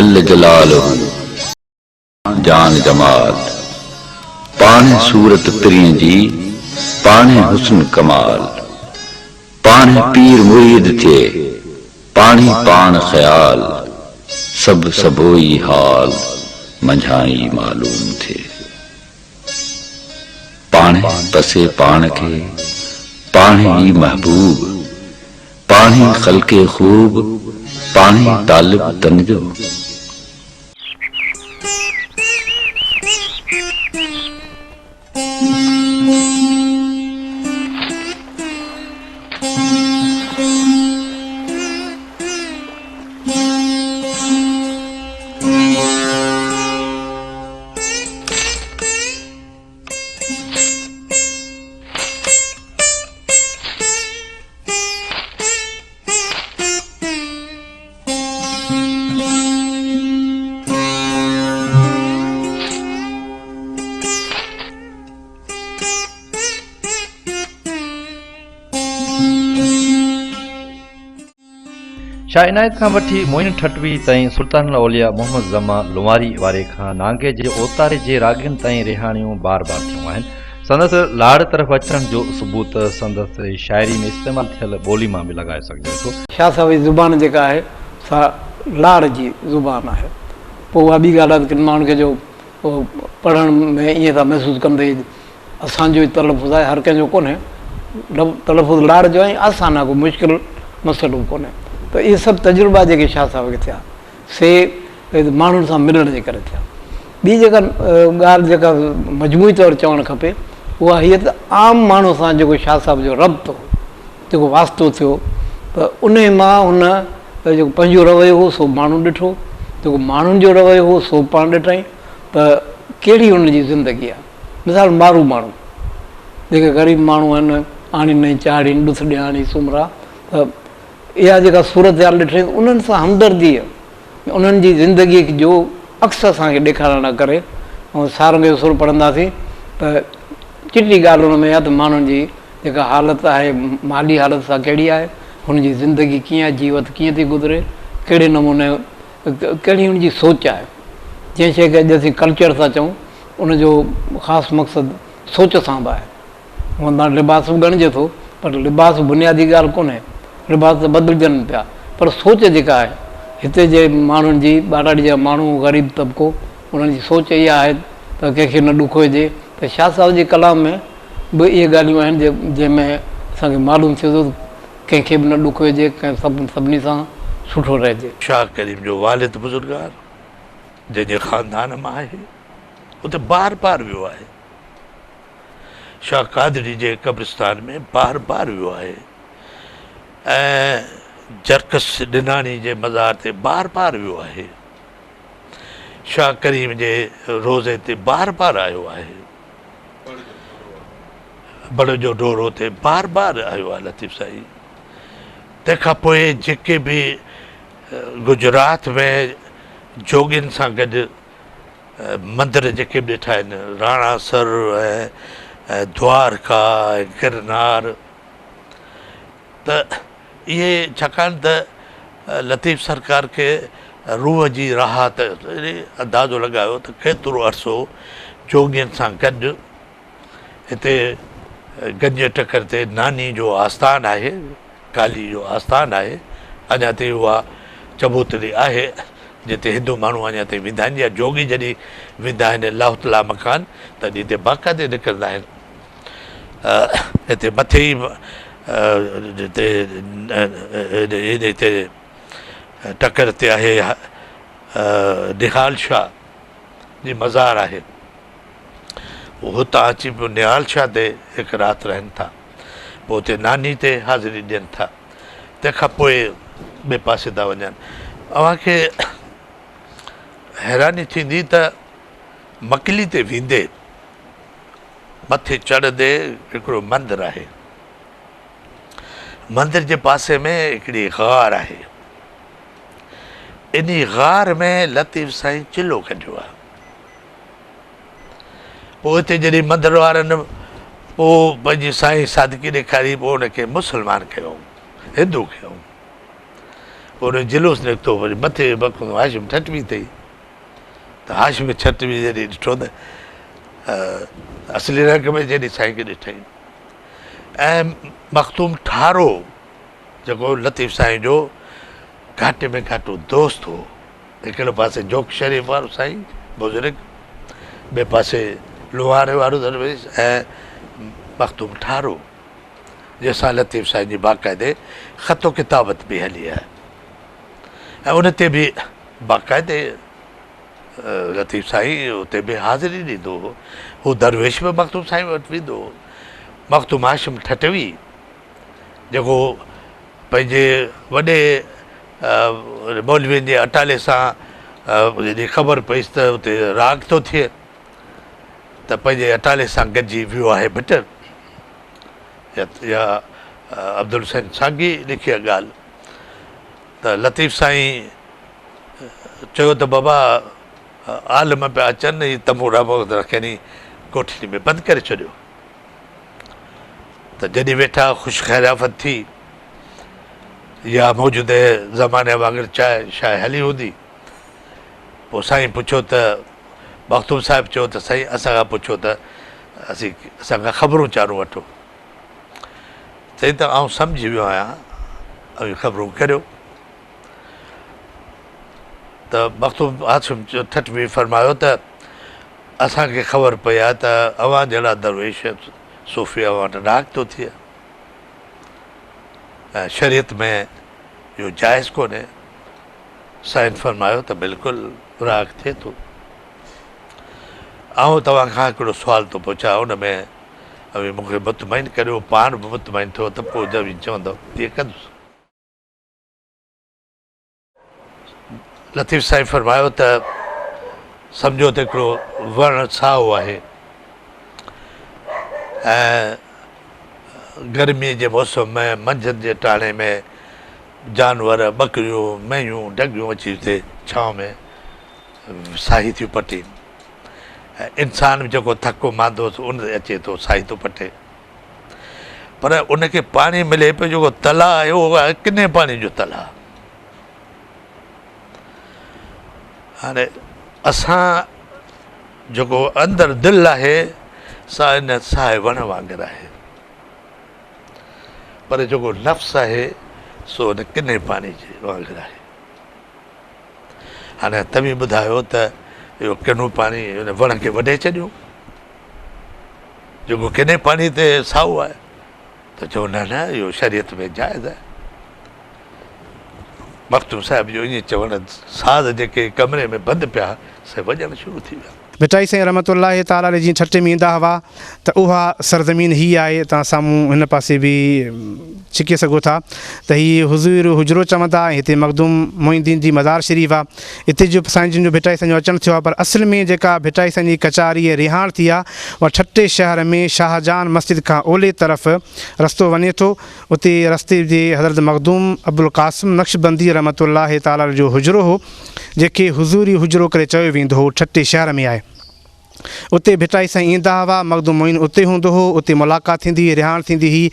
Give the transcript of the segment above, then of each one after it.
جل جلاله جان جمال، پاڻهي صورت پرينء جي، پاڻهي حسن ڪمال، پاڻهي پير مريد ٿئي، پاڻهي پاڻ خيال، سڀ سڀوئي حال منجهان ئي معلوم ٿئي. پاڻهي پسي پاڻ کي، پاڻهي ئي محبوب، پاڻهي خلقي خوب، پاڻهي طالب تن جو. شاهه عنايت کان وٺي معين ٺٽوي تائين سلطان الاولياء محمد زمان لنواري واري کان نانگي جي اوتاري جي راڳين تائين رهاڻيون بار بار ٿيون آهن. سندس لاڙ طرف اچڻ جو ثبوت سندس شاعري ۾ استعمال ٿيل ٻولي مان به لڳائي سگهجي ٿو. شاهه صاحب جي زبان جيڪا آهي سا لاڙ جي زبان آهي. پوء اها ٻي ڳالهه آهي ته ڪن ماڻهن کي جو پڙهڻ ۾ ائين ٿا محسوس ڪن ته هي اسان جو ئي تلفظ آهي، هر ڪنهن جو ڪونهي. تلفظ لاڙ جو آهي ۽ آسان آهي، ڪو مشڪل مسئلو به ڪونهي. ته اهي سڀ تجربا جيڪي شاهه صاحب کي ٿيا سي ماڻهن سان ملڻ جي ڪري ٿيا. ٻي جيڪا ڳالهه جيڪا مجموعي طور چوڻ کپي اها هيء ته عام ماڻهو سان جيڪو شاهه صاحب جو ربط هو، جيڪو واسطو ٿيو ته انهي مان هن جيڪو پنهنجو رويو هو سو ماڻهن ڏٺو، جيڪو ماڻهن جو رويو هو سو پاڻ ڏٺائين ته ڪهڙي هن جي زندگي آهي. مثال مارو ماڻهو جيڪي غريب ماڻهو آهن، آڻين ۽ چاڙهين، ڏٿ ڏياڻي، سومرا ته اها جيڪا صورتحال ڏٺائين ته انهن سان همدرديء انهن جي زندگيء جو عڪس اسان کي ڏيکارڻ لاء ڪري ۽ سارنگ جو سر پڙهنداسين ته چٽي ڳالهه ان ۾ آهي ته ماڻهن جي جيڪا حالت آهي، مالي حالت سا ڪهڙي آهي، هن جي زندگي ڪيئن آهي، جيوت ڪيئن ٿي گذري، ڪهڙي نموني ڪهڙي هن جي سوچ آهي. جنهن شيء کي اڄ اسين ڪلچر ٿا چئون، ان جو خاص مقصد سوچ سان به آهي. هونئن ته لباس به ڳڻجي ٿو، پر لباس بنيادي ڳالهه ڪونهي. لباس ته بدلجن پيا، پر سوچ جيڪا آهي، هتي جي ماڻهن جي، ٻهراڙي جا ماڻهو، غريب طبقو، انهن جي سوچ اها آهي ته ڪنهن کي نه ڏکوئجي ته شاهه صاحب جي ڪلام ۾ به اهي ڳالهيون آهن جنهن ۾ اسان کي معلوم ٿئي ٿو ته ڪنهن کي به نه ڏکوئجي، ڪنهن سڀ سڀني سان سٺو رهجي. شاهه ڪريم جو والد بزرگار جنهن جي خاندان مان آهي، اتي بار بار ويو آهي. شاهه قادري جي قبرستان ۾ بار بار ويو آهي ۽ جرڪس ڏناڻي جي مزار تي بار بار ويو آهي. شاهه ڪريم جي روضي تي بار بار آيو آهي. بڙ جو ڍورو تي بار بار آيو آهي لطيف سائين. تنهن کان پوء جيڪي به گجرات ۾ جوڳين سان گڏ مندر جيڪي به ڏٺا آهن، راڻا سر ۽ دوارڪا ۽ گرنار ته اهي ڇاڪاڻ ته لطيف سرڪار کي روح جي راحت اندازو لڳايو ته ڪيترو عرصو جوڳين سان گڏ هتي گنج ٽڪر تي ناني جو آستان آهي، ڪالي جو آستان آهي، اڃا تائين اها چبوتري آهي جتي هندو ماڻهو اڃا تائين ويندا آهن يا جوڳي جڏهن ويندا آهن لاهوت لامڪان تڏهن هتي باقاعدي نڪرندا آهن. هتي مٿي ئي جتي هتي ٽڪر تي آهي نهال شاهه جي مزار آهي. هتان اچي پوء نهال شاهه تي هڪ رات رهن ٿا. پوء اتي ناني تي حاضري ڏين ٿا. تنهن کان پوء ٻئي پاسي ٿا وڃن. اوهان کي حيراني ٿيندي ته مڪلي تي ويندي مٿي چڙهندي هڪڙو مندر آهي. مندر جي پاسي ۾ هڪڙي غار آهي. انهي غار ۾ لطيف سائين چلو ڪڍيو آهي. پوء اتي جڏهن مندر وارن پوء پنهنجي سائين سادگي ڏيکاري پوء ان کي مسلمان ڪيائون، هندو ڪيائون. پوء ان جلوس نڪتو وري مٿي مخدوم هاشم ٺٽوي تي ته هاشم ٺٽوي جڏهن ڏٺو ته اصلي رنگ ۾ جڏهن سائين کي ڏٺائين ۽ مخدوم ٺارو جيڪو لطيف سائين جو گهاٽي ۾ گهاٽو دوست هو هڪڙي پاسي جوڪ شريف وارو سائين بزرگ ٻئي پاسي لوهاري وارو درويش ۽ مخدوم ٺارو جنهن سان لطيف سائين جي باقاعدي خط و ڪتابت به هلي آهي ۽ ان تي به باقاعدي لطيف سائين اتي به حاضري ڏيندو هو. هو درويش به مخدوم سائين وٽ ويندو هو. مخدوم هاشم ٺٽوي جيڪو پنهنجي وڏي مولوين جي اٽالي سان جڏهن خبر پيس ته اتي راڳ ٿو ٿئي ته پنهنجي اٽالي سان گڏجي ويو آهي ڀٽ يا عبدالحسين سانگي لکي ڳالهه ته لطيف سائين چيو ته بابا عالم پيا اچن هي تنبورا رکين ڪوٺڙي ۾ بند ڪري ڇڏيو ته جڏهن ويٺا خوش خيرافت ٿي يا موجوده زماني وانگر چانهه شاهه هلي هوندي پوء سائين پڇيو ته مخدوم صاحب چيو ته سائين اسان کان پڇو ته اسين اسان کان خبرون چارون وٺو چئي ته آئون سمجهي ويو آهيان اوهين خبرون ڪريو ته مخدوم هاشم ٺٽوي فرمايو ته اسان کي خبر پئي آهي ته اوهان جهڙا درويش صوفي اوهان وٽ ناحق ٿو ٿئي ۽ شريعت ۾ اهو جائز ڪونهي. سائين فرمايو ته بلڪل ناحق ٿئي ٿو. آئون توهان کان هڪڙو سوال ٿو پڇان ان ۾ اوهين مون کي مطمئن ڪريو پاڻ به مطمئن ٿيو ته پوء جوين چوندؤ تيئن ڪندس. لطيف سائين فرمايو ته سمجهو ته هڪڙو وڻ سائو آهي ۽ گرمي جي موسم ۾ منجهند جي ٽاڻي ۾ جانور ٻڪريون مينهيون ڍڳيون اچي اتي ڇانو ۾ ساهي ٿيون پٽين ۽ انسان به جيڪو ٿڪو ماندو ان تي اچي ٿو ساهي ٿو پٽي پر ان کي پاڻي ملي پيو جيڪو تلاء آهي اهو آهي ڪني پاڻي جو تلاء هاڻي اسان جيڪو اندر دل آهي سا ان ساهي وڻ وانگر آهي پر جيڪو نفس آهي سو ان ڪني پاڻي جي وانگر آهي هاڻي توهين ٻڌايو ته اهو ڪنو پاڻي ان وڻ کي وڍي ڇڏيو جيڪو ڪني پاڻي تي سائو آهي ته چئو نه نه اهو شريعت ۾ جائز آهي مخدوم صاحب جو ائين چوڻ ساز جيڪي ڪمري ۾ بند پيا سي وڄڻ شروع ٿي ويا. ڀٽائي سائين رحمة الله تعالٰي عليه جيئن ٺٽي ۾ ايندا هئا ته اها سرزمين هي آهي توهان سامهون هن پاسي به ڇڪي سگهو ٿا ته هي حضور حجرو چوندا ۽ هتي مخدوم معين الدين جي مزار شريف آهي اتي جو سائين جن جو ڀٽائي سائين جو اچڻ ٿيو آهي پر اصل ۾ جيڪا ڀٽائي سائين جي ڪچهري ۽ رهاڻ ٿي آهي اها ٺٽي شهر ۾ شاهجهان مسجد کان اولهي طرف رستو وڃي ٿو اتي رستي جي حضرت مخدوم ابوالقاسم نقشبندي رحمة الله تعالٰي عليه جو حجرو هو، جنهن کي حضوري حجرو ڪري چيو ويندو هو، ٺٽي شهر ۾ آهي. اتي ڀٽائي سائين ايندا هئا، مخدوم معين اتي هوندو هو، اتي ملاقات ٿيندي هئي، رهاڻ ٿيندي هئي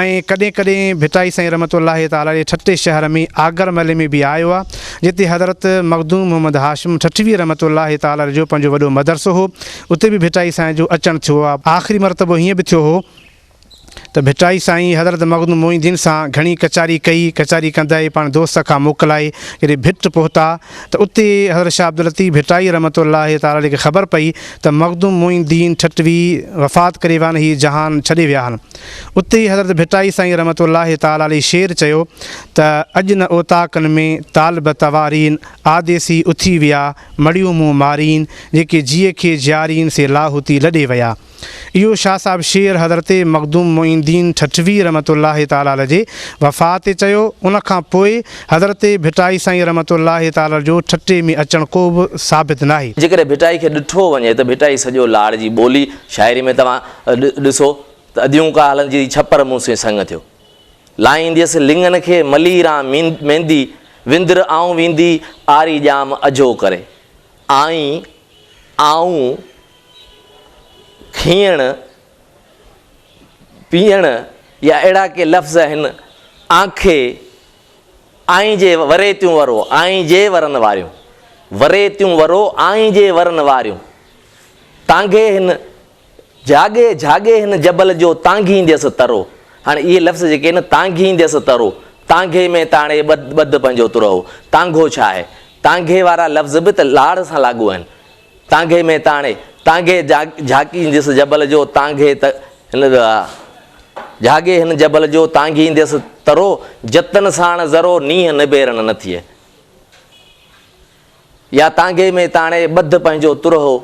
۽ ڪڏهن ڪڏهن ڀٽائي سائين رحمة الله تعالٰي عليه ٺٽي شهر ۾ آگر محلي ۾ به آيو آهي، جتي حضرت مخدوم محمد هاشم ٺٽوي رحمة الله تعالٰي عليه جو پنهنجو وڏو مدرسو هو، اتي به ڀٽائي سائين جو اچڻ ٿيو آهي. آخري مرتبو هيئن به ٿيو هو. ته ڀٽائي سائين حضرت مخدوم معين الدين سان گهڻي ڪچهري ڪئي، ڪچهري ڪندي پاڻ دوست کان موڪلائي جڏهن ڀٽ پهتا ته اتي حضرت شاهه عبداللطيف ڀٽائي رحمة الله تعالٰي عليه کي خبر پئي ته مخدوم معين الدين ٺٽوي وفات ڪري ويا آهن هي جهان ڇڏي ويا آهن. اتي حضرت ڀٽائي سائين رحمة الله تعالٰي عليه شعر چيو ته اڄ نه اوطاقن ۾ طالب توارين آديسي اٿي ويا مڙيون مون مارين جيڪي جيء کي جيارين سي لاهوتي لڏي ويا. اهو شاهه صاحب شعر حضرت مخدوم معين الدين ٺٽوي رحمة الله تعالٰي عليه جي وفات تي چيو. ان کان پوء حضرت ڀٽائي سائين رحمة الله تعالٰي عليه جو ٺٽي ۾ اچڻ ڪو به ثابت ناهي. جيڪڏهن ڀٽائي کي ڏٺو وڃي ته ڀٽائي سڄو لاڙ جي ٻولي شاعري ۾ توهان ڏسو ته اديون ڪا هلن جي ڇپر مون سين سڱ ٿيو لائينديس لڱن کي مليران ميندي وندر آئون ويندي آري ڄام اجهو ڪري آئين آئون کيئڻ، پيئڻ يا اهڙا ڪي لفظ آهن آنکي، آئين جي وريتيون ورو، آئين جي ورن واريون. وريتيون ورو، آئين جي ورن واريون. تانگهي هن جهاڳي، جهاڳي هن جبل جو تانگهينديس ترو. هاڻي اهي لفظ جيڪي آهن، تانگهينديس ترو، تانگهي ۾ تاڻي ٻڌ ٻڌ پنهنجو ترهو. تانگهو ڇا آهي؟ تانگهي وارا لفظ به ته لاڙ سان لاڳو آهن. تانگهي ۾ تاڻي، تانگهي جهاڳينديس جبل جو، تانگهي ته هن جهاڳي هن جبل جو، تانگهينديس ترو، جتن ساڻ ذرو، نينهن نبيرڻ نه ٿئي. يا تانگهي ۾ تاڻي، ٻڌ پنهنجو ترهو،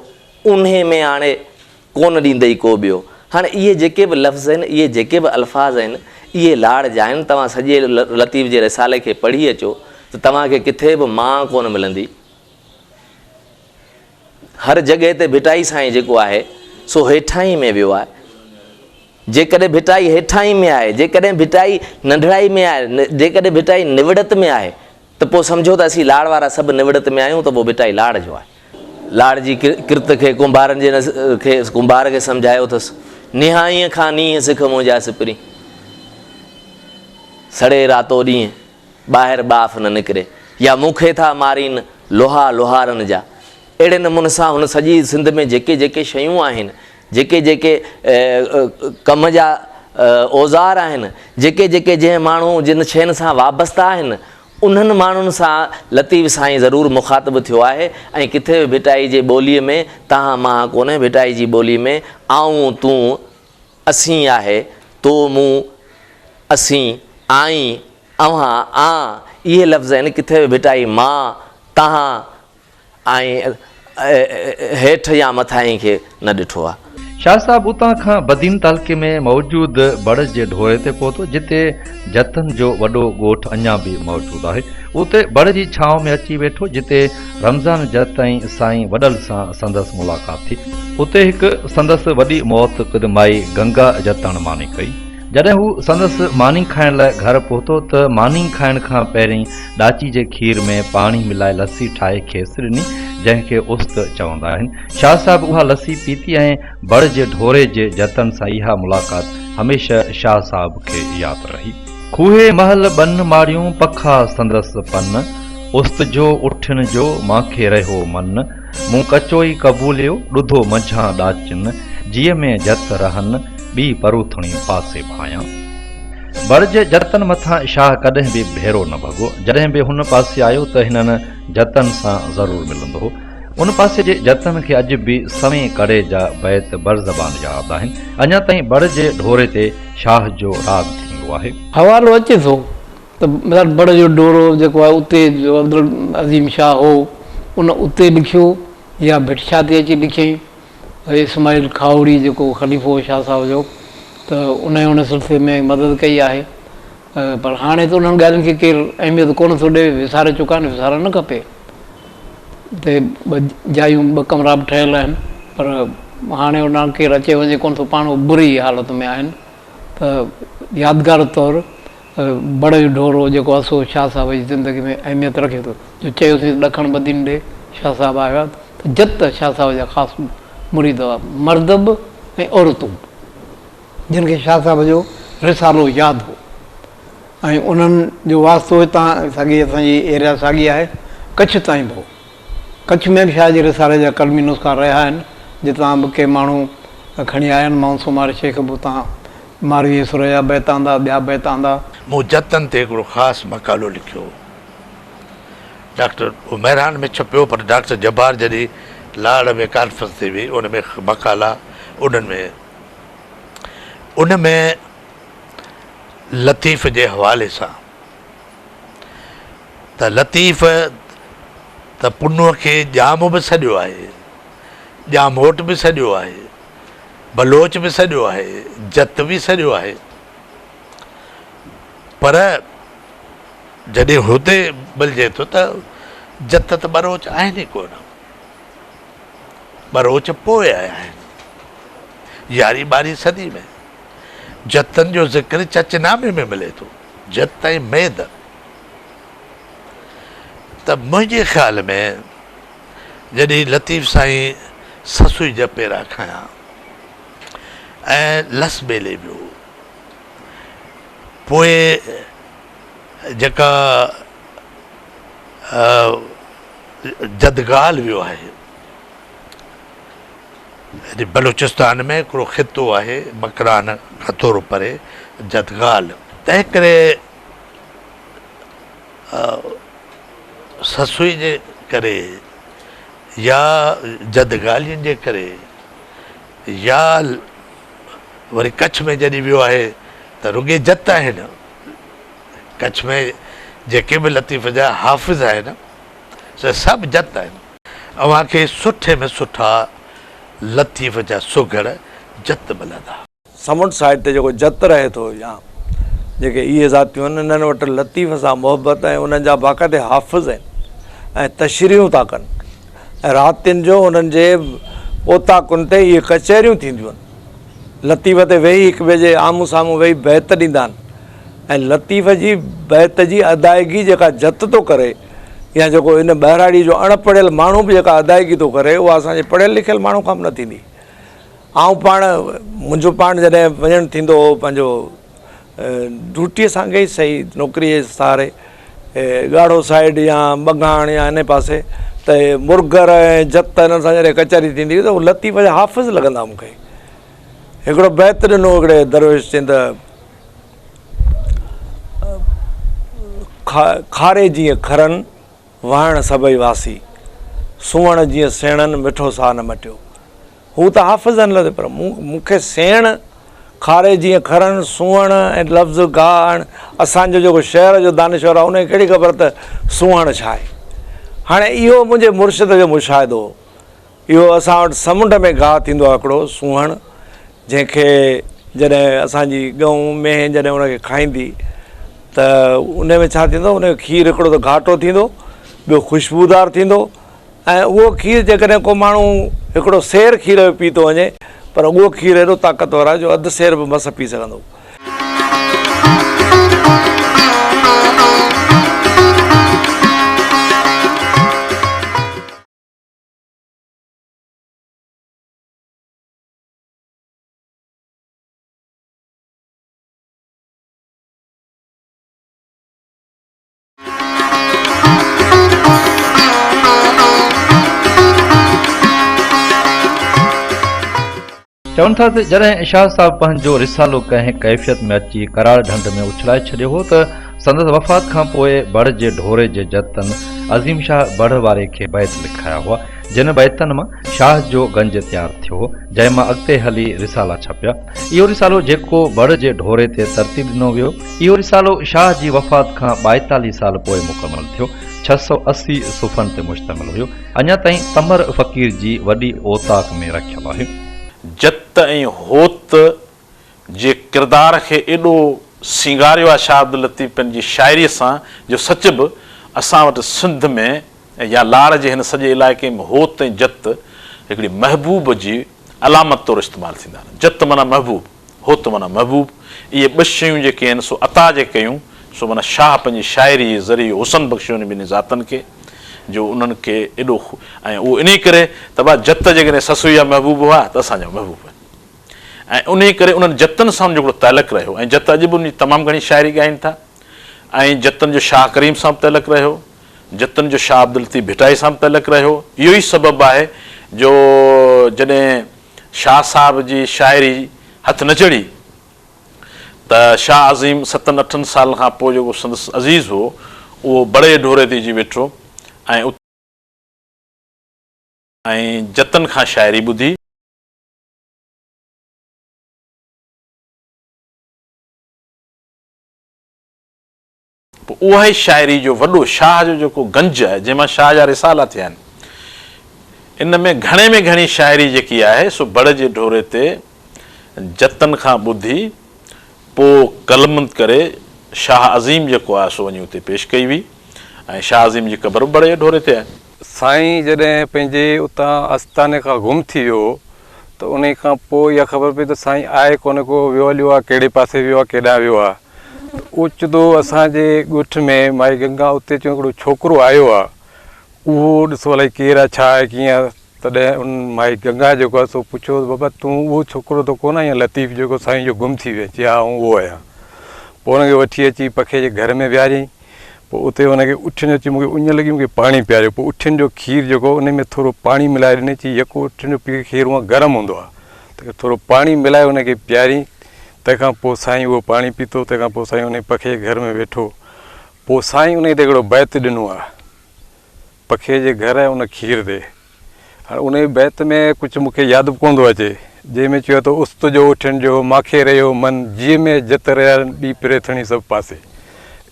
اونهي ۾ آڻي، ڪونه ڏيندئي ڪو ٻيو. هاڻي اهي جيڪي به لفظ آهن، اهي جيڪي به الفاظ آهن، اهي لاڙ جا آهن. توهان سڄي لطيف جي رسالي کي پڙهي اچو ته توهان کي ڪٿي به مان ڪونه ملندي. هر جڳهه تي ڀٽائي سائين جيڪو آهي سو هيٺاهين ۾ ويو آهي. جيڪڏهن ڀٽائي هيٺاهين ۾ آهي، جيڪڏهن ڀٽائي ننڍڙائي ۾ آهي، جيڪڏهن ڀٽائي نوڙت ۾ آهي ته پوء سمجهو ته اسين لاڙ وارا سڀ نوڙت ۾ آهيون ته پوء ڀٽائي لاڙ جو آهي. لاڙ جي ڪرت کي ڪنڀارن جي کي ڪنڀار کي سمجهايو اٿس، نهائينء کان نينهن سک منهنجا سپرين، سڙي راتو ڏينهن. ٻاهر ٻاڦ نه نڪري يا مون کي ٿا مارين لوها لوهارن جا. اهڙي نموني سان هن سڄي سنڌ ۾ جيڪي جيڪي شيون آهن، جيڪي جيڪي ڪم جا اوزار آهن، جيڪي جيڪي جنهن ماڻهو جن شين سان وابسته آهن، انهن ماڻهن سان لطيف سائين ضرور مخاطب ٿيو آهي ۽ ڪٿي به ڀٽائي جي ٻوليء ۾ تهان مهان ڪونهي، ڀٽائي جي ٻوليء ۾ آئون، تون، اسين آهي، تو، مون، اسين، آئين، اوهان، آن، اهي لفظ آهن، ڪٿي به ڀٽائي مان، تهان ۽ هيٺ يا مٿاهين کي نه ڏٺو آهي. شاهه صاحب اتان کان بدين تعلقي ۾ موجود بڙ جي ڍوري تي پهتو، جتي جتن جو وڏو ڳوٺ اڃا به موجود آهي. اتي بڙ جي ڇانو ۾ اچي ويٺو، جتي رمضان جت ۽ سائين وڏل سان سندس ملاقات ٿي. اتي هڪ سندس وڏي معتقد مائي گنگا جتڻ ماني ڪئي. جڏهن هو سندس ماني کائڻ لاء گهر پهتو ته ماني کائڻ کان پهرين ڏاچي جي کير ۾ پاڻي ملائي لسي ٺاهي کيس ڏني، جنهن کي است چوندا آهن. شاهه صاحب اها لسي پيتي ۽ بڙ جي ڍوري جي جتن سان اها ملاقات هميشه شاهه صاحب کي ياد رهي. کوهي مهل ٻن ماڙيون، پکا سندس پن، است جو اٺين جو، مانکي رهيو من، مون ڪچو ئي قبوليو، ڏڌو منجهان ڏاچين، جيء ۾ جت رهن، ٻي پروٿڻي پاسي ڀانيان. بڙ جي جتن مٿان شاهه ڪڏهن به ڀيرو نه ڀڳو. جڏهن به هن پاسي آيو ته هنن جتن سان ضرور ملندو هو. ان پاسي جي جتن کي اڄ به سوين ڪڙي جا بيت برزبان ياد آهن. اڃا تائين بڙ جي ڍوري تي شاهه جو راڳ ٿيندو آهي. حوالو اچي ٿو ته مثال بڙ جو ڍورو جيڪو آهي اتي جو عبدالعظيم شاهه هو ان اتي لکيو يا ڀٽ شاهه تي اچي لکيائين. اسماعيل کاهوڙي جيڪو خليفو هو شاهه صاحب جو ته ان ان سلسلي ۾ مدد ڪئي آهي پر هاڻي ته انهن ڳالهين کي ڪير اهميت ڪونه ٿو ڏئي وساري چڪا آهن وسارڻ نه کپي اتي ٻه جايون ٻه ڪمرا به ٺهيل آهن پر هاڻي ان ڪير اچي وڃي ڪونه ٿو پاڻ بري حالت ۾ آهن ته يادگار طور بڙ جو ڍورو جيڪو آهي سو شاهه صاحب جي زندگي ۾ اهميت رکي ٿو. جو چيوسين ته ڏکڻ بدين ڏي شاهه صاحب آيو آهي ته جت شاهه صاحب جا خاص مريد هئا، مرد به ۽ عورتون به، جن کي شاهه صاحب جو رسالو ياد هو ۽ انهن جو واسطو هتان ساڳي اسان جي ايريا ساڳي آهي ڪڇ تائين به هو. ڪڇ ۾ به شاهه جي رسالي جا قلمي نسخا رهيا آهن، جتان به ڪي ماڻهو کڻي آيا آهن. مائون سومار شيخ به اتان ماروي سر جا بيت آندا، ٻيا بيت آندا. مون جتن تي هڪڙو خاص مقالو لکيو هو. ڊاڪٽر اهو مهراڻ ۾ ڇپيو پر ڊاڪٽر جبار جڏهن لاڙ ۾ ڪانفرنس ٿي هئي ان ۾ مقالا انهن ۾ ان ۾ لطيف جي حوالي سان ته لطيف ته پنهونء کي ڄام به سڏيو آهي، ڄاموٽ به سڏيو آهي، بلوچ به سڏيو آهي، جت به سڏيو آهي پر جڏهن هتي ملجي ٿو ته جت ته ٻروچ آهن ئي ڪونه، ٻروچ پوء آيا آهن يارهين ٻارهين صدي ۾. جتن جو ذڪر چچ نامي ۾ ملي ٿو، جت ۽ ميد. ته منهنجي خيال ۾ جڏهن لطيف سائين سسئي جا پيرا کنيا ۽ لس ٻيلي ويو، پوء جيڪا جدگال ويو آهي. يعني بلوچستان ۾ هڪڙو خطو آهي مڪران کان ٿورو پري جدگال. تنهن ڪري سسئي جي ڪري يا جدگالين جي ڪري يا وري ڪڇ ۾ جڏهن ويو آهي ته رڳي جت آهن. ڪڇ ۾ جيڪي به لطيف جا حافظ آهن سي سڀ جت آهن. اوهان کي سٺي ۾ سٺا لطيف جا سگهڙ جت ملندا. سمنڊ سائيڊ تي جيڪو جت رهي ٿو يا جيڪي اهي ذاتيون آهن انهن وٽ لطيف سان محبت ۽ انهن جا باقاعدي حافظ آهن ۽ تشريحون ٿا ڪن ۽ راتين جو انهن جي اوطاقن تي اهي ڪچهريون ٿينديون آهن لطيف تي ويهي هڪ ٻئي جي آمهون سامهون ويهي بيت ڏيندا آهن ۽ لطيف جي بيت جي ادائگي جيڪا جت ٿو ڪري يا جيڪو ان ٻهراڙي جو اڻ پڙهيل ماڻهو به جيڪا ادائگي ٿو ڪري اها اسان جي پڙهيل لکيل ماڻهو کان به نه ٿيندي. آئون پاڻ منهنجو پاڻ جڏهن وڃڻ ٿيندو هو پنهنجو ڊيوٽيء سانگي ئي سهي نوڪريء جي سهاري ڳاڙهو سائيڊ يا ٻگهاڻ يا انهي پاسي ته مرگر ۽ جت انهن سان جڏهن ڪچهري ٿيندي هئي ته هو لطيف جا حافظ لڳندا مون کي. هڪڙو بيت ڏنو هڪڙي درويش چين ته. کاري جيئن کرن، وهڻ سڀئي واسي. سونهڻ جيئن سيڻن، مٺو ساهه نه مٽيو. هو ته حافظ آهن لفظ پر مون کي سيڻ، کاري جيئن کرن، سونهڻ ۽ لفظ گاهه هڻ اسان جو جيڪو شهر جو دانشور آهي ان کي ڪهڙي خبر ته سونهڻ ڇا آهي. هاڻي اهو منهنجي مرشد جو مشاهدو هو. اهو اسان وٽ سمنڊ ۾ گاهه ٿيندو آهي هڪڙو سونهڻ جنهن کي جڏهن اسان جي ڳئون مينهن جڏهن ان کي کائيندي ته ان ۾ ڇا ٿيندو ان جو کير هڪڙو ته گهاٽو ٿيندو ٻيو خوشبودار ٿيندو ۽ اهو کير جيڪڏهن ڪو ماڻهو هڪڙو سير کير جو پي ٿو وڃي پر اهو کير ايڏو طاقتور آهي جو اڌ سير به مس پي سگهندو. چون ٿا ته جڏهن شاهه صاحب پنهنجو رسالو ڪنهن ڪيفيت ۾ اچي ڪراڙ ڍنڍ ۾ اڇلائي ڇڏيو هو ته سندس وفات کان پوء بڙ جي ڍوري جي جتن عظيم شاهه بڙ واري کي بيت لکايا هئا، جن بيتن مان شاهه جو گنج تيار ٿيو هو، جنهن مان اڳتي هلي رسالا ڇپيا. اهو رسالو جيڪو بڙ جي ڍوري تي ترتيب ڏنو ويو، اهو رسالو شاهه جي وفات کان ٻائيتاليهه سال پوء مڪمل ٿيو، 680 صفحن تي مشتمل هيو. اڃا تائين تمر فقير جي وڏي اوطاق ۾ رکيل آهي. جت ۽ هوت جي ڪردار کي ايڏو سينگاريو آهي شاهه عبداللطيف پنهنجي شاعريء سان جو سچ به اسان وٽ سنڌ ۾ يا لاڙ جي هن سڄي علائقي ۾ هوت ۽ جت هڪڙي محبوب جي علامت طور استعمال ٿيندا آهن. جت معنيٰ محبوب، هوت معنيٰ محبوب. اهي ٻه شيون جيڪي آهن سو عطا جي ڪيون سو معنيٰ شاهه پنهنجي شاعريء جي ذريعي حسن بخشيو انهن ٻنهي ذاتن کي جو انهن کي ايڏو ۽ اهو انهي ڪري ته ڀا جت جيڪڏهن سسئي جا محبوب هئا ته اسان جا به محبوب آهن. ۽ انهيء ڪري انهن جتن سان ان جو هڪڙو تعلق رهيو ۽ جت اڄ به ان جي تمام گهڻي شاعري ڳائين ٿا ۽ جتن جو شاهه ڪريم سان به تعلق رهيو، جتن جو شاهه عبداللطيف ڀٽائي سان به تعلق رهيو. اهو ئي سبب آهي جو جڏهن شاهه صاحب جي شاعري هٿ نه چڙهي ته شاهه عظيم ستن اٺن سالن کان پوء جيڪو سندس عزيز هو اهو بڙي ڍوري تي اچي ويٺو ۽ ۽ جتن کان شاعري ٻڌي. پوء اها ئي شاعري جو وڏو شاهه جو جيڪو گنج آهي، جنهن مان شاهه جا رسالا ٿيا آهن، ان ۾ گهڻي ۾ گهڻي شاعري جيڪي آهي سو بڙ جي ڍوري تي جتن کان ٻڌي پوء قلمبند ڪري شاهه عظيم جيڪو آهي سو وڃي اتي پيش ڪئي هئي ۽ شاهه عظيم جي قبر به بڙ جي ڍوري تي آهي. سائين جڏهن پنهنجي اتان آستاني کان گم ٿي ويو هو ته انهي کان پوء اها خبر پئي ته سائين آهي ڪونه ڪو، ويو هليو آهي، ڪهڙي پاسي ويو آهي، ڪيڏانهن ويو آهي. ته اوچتو اسان جي ڳوٺ ۾ مائي گنگا اتي چيو هڪڙو ڇوڪرو آيو آهي، اهو ڏسو الائي ڪير آهي، ڇا آهي، ڪيئن آهي. تڏهن ان مائي گنگا جيڪو آهي سو پڇيو ته بابا تون اهو ڇوڪرو ته ڪونه آهين لطيف جيڪو سائين جو گم ٿي ويو آهي؟ چي ها آئون اهو آهيان. پوء ان کي وٺي اچي پکي جي گهر ۾ ويهاريائين. پوء اتي ان کي اٺين جو چي مون کي اڃ لڳي مون کي پاڻي پياريو پوء اٺين جو کير جيڪو ان ۾ ٿورو پاڻي ملائي ڏني چي يڪو اٺين جو کير هونئن گرم هوندو آهي ته ٿورو پاڻي ملائي ان کي پيارين تنهن کان پوء سائين اهو پاڻي پيتو تنهن کان پوء سائين ان پکي جي گهر ۾ ويٺو پوء سائين ان تي هڪڙو بيت ڏنو آهي پکي جي گهر ۽ ان کير تي. هاڻي انهيء بيت ۾ ڪجهه مون کي ياد به ڪونه ٿو اچي، جنهن ۾ چيو ته است جو اٺين جو، ماکي رهيو من، جيء ۾ جت رهيا ٻي پريٿڻي سڀ پاسي.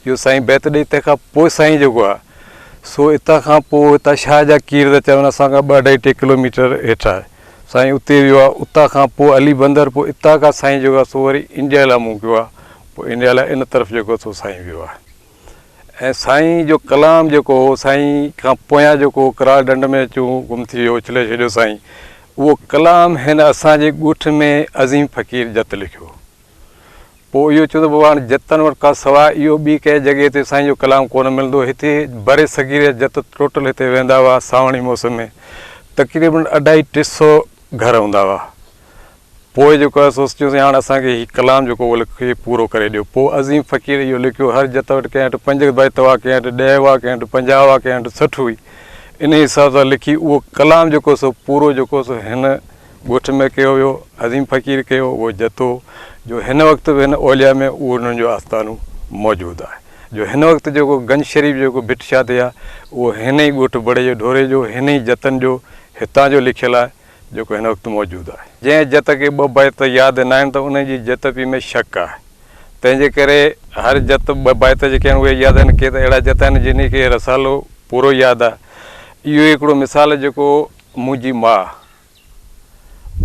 اهو سائين بيت ڏئي تنهن کان پوء سائين جيڪو آهي سو اتان کان پوء هتان شاهه جا ڪير ته چون اسان کان ٻه اڍائي ٽي ڪلوميٽر هيٺ آهي. سائين اتي ويو آهي، اتان کان پوء علي بندر، پوء اتان کان سائين جيڪو آهي سو وري انڊيا لاء منهن ڪيو آهي، پوء انڊيا لاء ان طرف جيڪو سو سائين ويو آهي. ۽ سائين جو ڪلام جيڪو هو سائين کان پويان جيڪو ڪراڙ ڍنڍ ۾ اچون گم ٿي ويو اڇلي ڇڏيو سائين اهو ڪلام هن اسان جي ڳوٺ ۾ عظيم فقير جت لکيو پوء اهو چيو ته بابا هاڻي جتن وٽ کان سواء اهو ٻي ڪنهن جڳهه تي سائين جو ڪلام ڪونه ملندو هتي بر صغير جا جت ٽوٽل هتي ويندا هئا سانوڻي موسم ۾ تقريبن اڍائي ٽي سو گهر هوندا هئا پوء جيڪو آهي سو سوچيوسين هاڻ اسان کي هي ڪلام جيڪو اهو لکي پورو ڪري ڏيو. پوء عظيم فقير اهو لکيو، هر جت وٽ ڪنهن وٽ پنج بيت هئا، ڪنهن وٽ ڏهه هئا، ڪنهن وٽ 50 هئا، ڪنهن وٽ 60 هئي. انهيء حساب سان لکي اهو ڪلام جيڪو سو پورو جيڪو سو هن ڳوٺ ۾ ڪيو ويو، عظيم فقير ڪيو، اهو جتو جو هن وقت به هن اولياء ۾ اهو انهن جو آستانو موجود آهي. جو هن وقت جيڪو گنج شريف جيڪو ڀٽ شاهه تي آهي، اهو هن ئي ڳوٺ بڙي جي ڍوري جو، هن ئي جتن جو هتان جو لکيل آهي. جيڪو هن وقت موجود آهي. جنهن جت کي ٻه بيت ياد ناهن ته ان جي جتپي ۾ شڪ آهي. تنهن جي ڪري هر جت ٻه بيت جيڪي آهن اهي ياد آهن. ڪي ته اهڙا جت آهن جن کي رسالو پورو ياد آهي. اهو ئي هڪڙو مثال جيڪو منهنجي ماء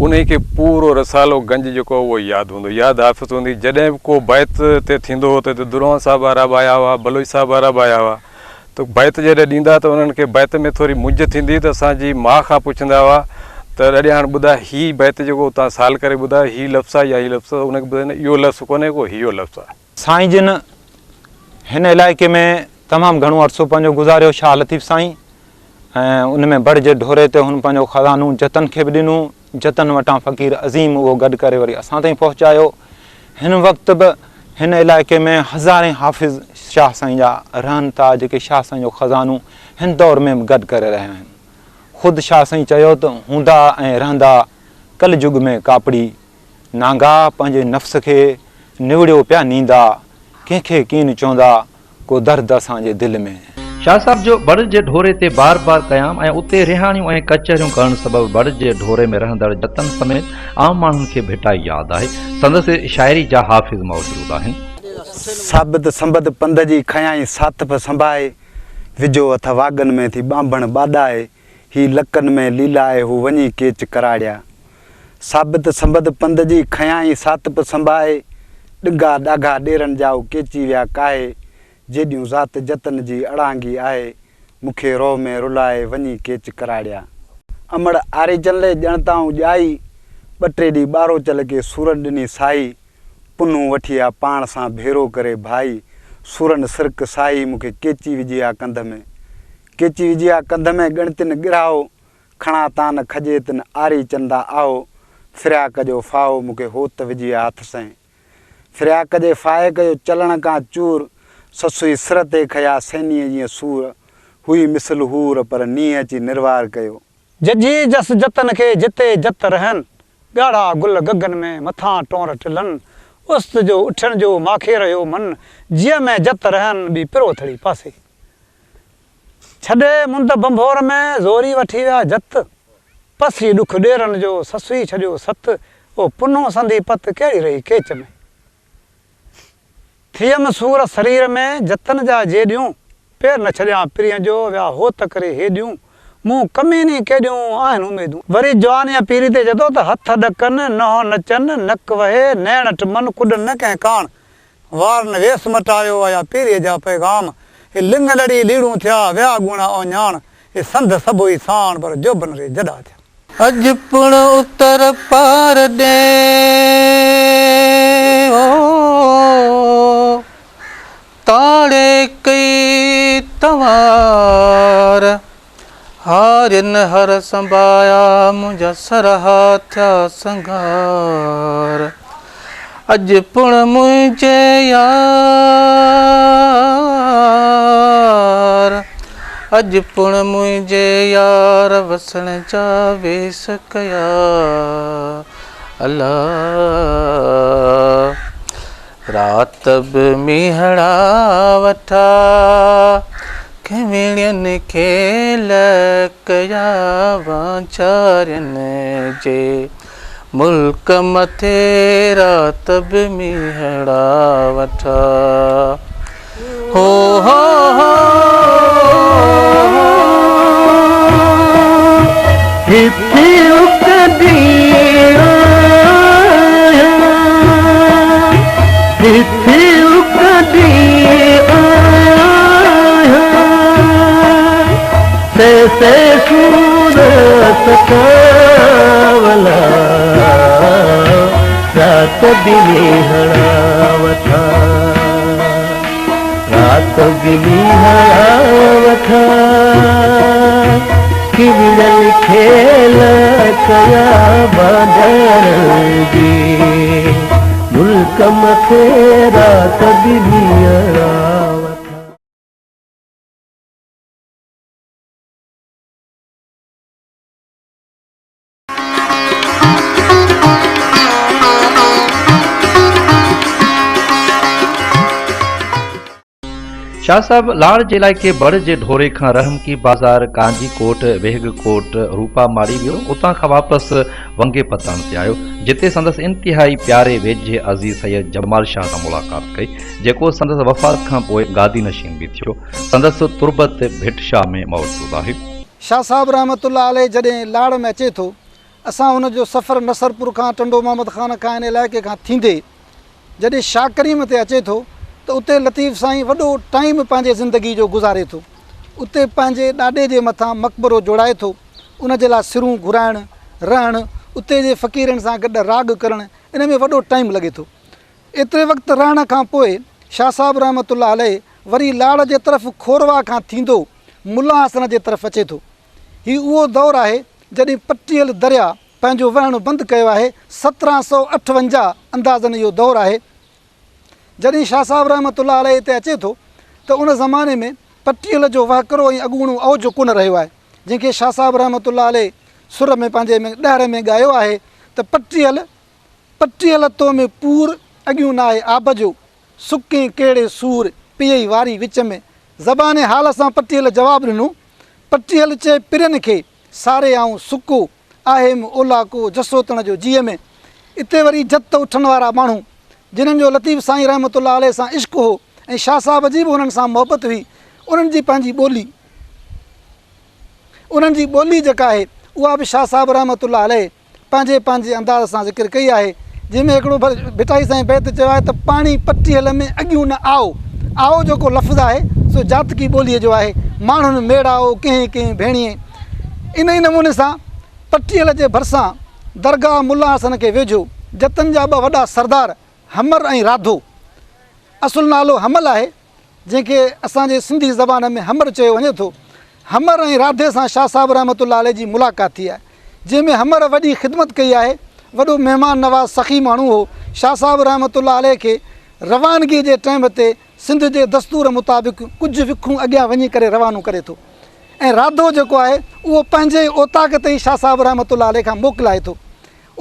انهي کي پورو رسالو گنج جيڪو آهي اهو ياد هوندو ياد حافظ هوندي جڏهن به ڪو بيت تي ٿيندو هو ته هتي درون صاحب وارا به آيا هئا بلوچ صاحب وارا به آيا هئا ته بيت جڏهن ڏيندا ته انهن کي بيت ۾ ٿوري مونجهه ٿيندي ته اسان جي ماء کان پڇندا هئا ته ڏاڏي هاڻ ٻڌاء هي بيت جيڪو اتان سال ڪري ٻڌاء هي لفظ آهي يا هي لفظ آهي ان کي ٻڌائيندا اهو لفظ ڪونهي ڪو هيو لفظ آهي. سائين جن هن علائقي ۾ تمام گهڻو عرصو پنهنجو گذاريو شاهه لطيف سائين ۽ ان ۾ بڙ جي ڍوري تي هن پنهنجو خزانو جتن کي به ڏنو جتن وٽان فقير عظيم اهو گڏ ڪري وري اسان تائين پهچايو. هن وقت به هن علائقي ۾ هزارين حافظ شاهه سائين جا رهن ٿا جيڪي شاهه سائين جو خزانو هن دور ۾ به گڏ ڪري رهيا آهن. خود شاهه سائين چيو ته هوندا ۽ رهندا ڪل جڳ ۾ ڪاپڙي نانگا پنهنجي نفس کي نوڙيو پيا نيندا ڪنهن کي ڪين چوندا ڪو درد اسان جي دل ۾. شاهه صاحب جو بڙ جي ڍوري تي بار بار قيام ۽ اتي رهاڻيون ۽ ڪچهريون ڪرڻ سبب بڙ جي ڍوري ۾ رهندڙ جتن سميت عام ماڻهن کي ڀٽائي ياد آهي. سندس شاعري جا حافظ موجود آهن. ثابت سنبت پنڌ جي کنيائين ساٿ به سنڀائي، وجهو هٿ واڳن ۾ ٿي ٻانڀڻ ٻاڏائي، هي لڪن ۾ ليلائي هو وڃي ڪيچ ڪراڙيا. ثابت سنبت پنڌ جي کنيائين سات به سنڀائي، ڏنگا ڏاگها ڏيرن جا او ڪيچي ويا ڪاهي، جيڏيون ذات جتن جي اڙانگي آهي، مون کي روء ۾ رلائي وڃي ڪيچ ڪراڙيا. امڙ آريچن لئي ڄڻ ته آئون ڄائي، ٻه ٽي ڏينهن ٻاروچل کي سورن ڏني ساهي، پنهون وٺي آ پاڻ سان ڀيرو ڪري ڀائي، سورن سرڪ ساهي مون کي ڪيچي وجهي آ ڪنڌ ۾. ڪيچي وجهي آ ڪنڌ ۾ ڳڻتين ڳرهائو، کڻا تان نه کڄي تن آري چندا آهو، فرياڪ جو ڦاهو مون کي هوت وجهي آ هٿ سين. فرياڪ جي ڦاهي ڪيو چلڻ ڪان چور، سسئي سر تي کيا سينيء جيئن سور، هئي مثل حور پر نينهن اچي نروار ڪيو. ججهي جس جتن کي جتي جت رهن، ڳاڙها گل گگن ۾ مٿان ٽونر ٽلن، است جو اٺين جو ماکي رهيو من، جيء ۾ جت رهن ٻي پروٿڙي پاسي. ڇڏي مند ڀنڀور ۾، زوري وٺي ويا جت. پسي ڏک ڏيرن جو، سسئي ڇڏيو ست. او پنهون سندي پت، ڪهڙي رهي ڪيچ ۾. ٿيم سور سرير ۾، جتن جا جيڏيون. پير نه ڇڏيان پرينء جو، ويا هوت ڪري هيڏيون. مون ڪميني ڪيڏيون، آهن اميدون. وري جوان يا پيري تي چئي ٿو ته هٿ ڏڪن، ننهن نچن، نڪ وهي، نيڻ ٽمن، ڪڏن نه ڪنهن ڪاڻ. وارن ويس مٽايو، آيا پيريء جا پيغام، هي لڱ لڙي ليڙون ٿيا، ويا اڳوڻا اوڃاڻ، هي سنڌ سڀوئي ساڻ، پر جوڀن ري جڏا ٿيا. اڄ پڻ اتر پار ڏي او تاڙي ڪئي تنوار. هارين هر سنڀايا منهنجا سرها ٿيا سنگهار اڄ پڻ منهنجي يار. اڄ پڻ منهنجي يار وسڻ جا ويس ڪيا الا رات به مينهڙا وٺا کيوڻين کيل ڪيا وانچارين جي ملڪ مٿي رات به مينهڙا وٺا هو هو هو. هتي اڪندي آهيان هتي اڪندي آهيان سي سي سور ستاولا رات به مينهڙا وٺا رات به مينهڙا وٺا ڪوڙن کيل ڪيا باندرن جي ملڪ مٿي رات به مينهڙا وٺا. شاهه صاحب لاڙ جي علائقي بڙ جي ڍوري کان رحمڪي بازار، ڪانجي ڪوٽ، ويهگ ڪوٽ، روپا ماڙي ويو، اتان کان واپس ونگي پتڻ تي آيو، جتي سندس انتهائي پياري ويجهي عزيز سيد جمال شاهه سان ملاقات ڪئي، جيڪو سندس وفات کان پوء گادي نشين به ٿيو. سندس تربت ڀٽ شاهه ۾ موجود آهي. شاهه صاحب رحمة الله عليه جڏهن لاڙ ۾ اچي ٿو، اسان هن جو سفر نصرپور کان ٽنڊو محمد خان کان ان علائقي کان ٿيندي جڏهن شاهه ڪريم تي اچي ٿو ته اتي لطيف سائين وڏو ٽائيم پنهنجي زندگي جو گذاري ٿو. اتي پنهنجي ڏاڏي جي مٿان مقبرو جوڙائي ٿو، ان جي لاء سرون گهرائڻ، رهڻ، اتي جي فقيرن سان گڏ راڳ ڪرڻ ان ۾ وڏو ٽائيم لڳي ٿو. ايتري وقت رهڻ کان پوء شاهه صاحب رحمة الله عليه وري لاڙ جي طرف کورواهه کان ٿيندو ملا حسن جي طرف اچي ٿو. هي اهو دور آهي جڏهن پٽيل درياء پنهنجو وهڻ بند ڪيو آهي، 1758 اندازن اهو دور آهي. جڏهن شاهه صاحب رحمة الله عليه هتي اچي ٿو ته ان زماني ۾ پٽيل جو وهڪرو ۽ اڳوڻو اوج ڪونه رهيو آهي، جنهن کي شاهه صاحب رحمة الله عليه سر ۾ پنهنجي ۾ ڏهر ۾ ڳايو آهي ته پٽيل پٽيل تو ۾ پور اڳيون ناهي آب جو، سڪين ڪهڙي سور، پيئي واري وچ ۾. زبان حال سان پٽيل جواب ڏنو، پٽيل چئي پرين کي، ساري آئون سڪو، آهيم اولاڪو جسوتڻ جو جيء ۾. اتي وري جت اٺن وارا ماڻهو، جنھن جو لطيف سائين رحمة الله عليه سان عشق هو ۽ شاهه صاحب جي به انهن سان محبت هئي، انهن جي پنهنجي ٻولي، انهن جي ٻولي جيڪا آهي، اها به شاهه صاحب رحمة الله عليه پنهنجي پنهنجي انداز سان ذڪر ڪئي آهي، جنهن ۾ هڪڙو ڀٽائي سائين بيت چيو آهي ته پاڻي پٽيهل ۾ اڳيون نه آئو. آئو جيڪو لفظ آهي سو جاتڪي ٻوليء جو آهي. ماڻهن ميڙائو ڪنهن ڪنهن ڀيڻيء. انهي نموني سان پٽيهل جي ڀرسان درگاهه ملا حسن کي ويجهو جتن جا ٻه وڏا سردار حمر ۽ راڌو، اصل نالو حمل آهي، جنهن کي اسان جي سنڌي زبان ۾ حمر چيو وڃي ٿو. حمر ۽ راڌي سان شاهه صاحب رحمة الله عليه جي ملاقات ٿي آهي. جنهن ۾ حمر وڏي خدمت ڪئي آهي. وڏو مهمان نواز سخي ماڻهو هو. شاهه صاحب رحمة الله عليه کي روانگي جي ٽئم تي سنڌ جي دستور مطابق ڪجهه وکون اڳيان وڃي ڪري روانو ڪري ٿو ۽ راڌو جيڪو آهي اهو پنهنجي ئي اوطاق تي ئي شاهه صاحب رحمة الله عليه کان موڪلائي ٿو.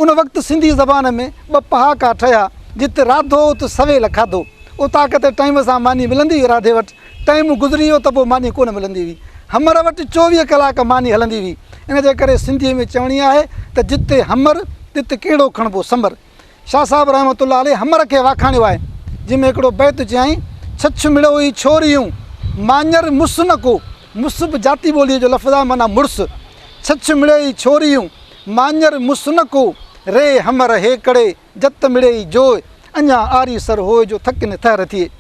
ان وقت سنڌي زبان ۾ ٻه پهاڪا ٺهيا، جت راڌو ات سويل کاڌو. اوطاق تي ٽائيم سان ماني ملندي هئي راڌي وٽ ٽائيم گذري ويو ته پوء ماني ڪونه ملندي هئي. حمر وٽ 24 ڪلاڪ ماني هلندي هئي. ان جي ڪري سنڌيء ۾ چوڻي آهي ته جتي حمر تت ڪهڙو کڻبو سمر. شاهه صاحب رحمة الله عليه حمر کي واکاڻيو آهي، جنهن ۾ هڪڙو بيت چيائين، ڇڇ مڙوئي ڇوريون، ماڃر مس نه ڪو، مس به جاتي ٻوليء جو لفظ آهي معنيٰ مڙس، ڇڇ مڙيئي ڇوريون، ماڃر مس نه ڪو، ري حمر هيڪڙي، جت مڙيئي جوء، اڃا آري سر هوء جو ٿڪ نه ٿهر ٿئي.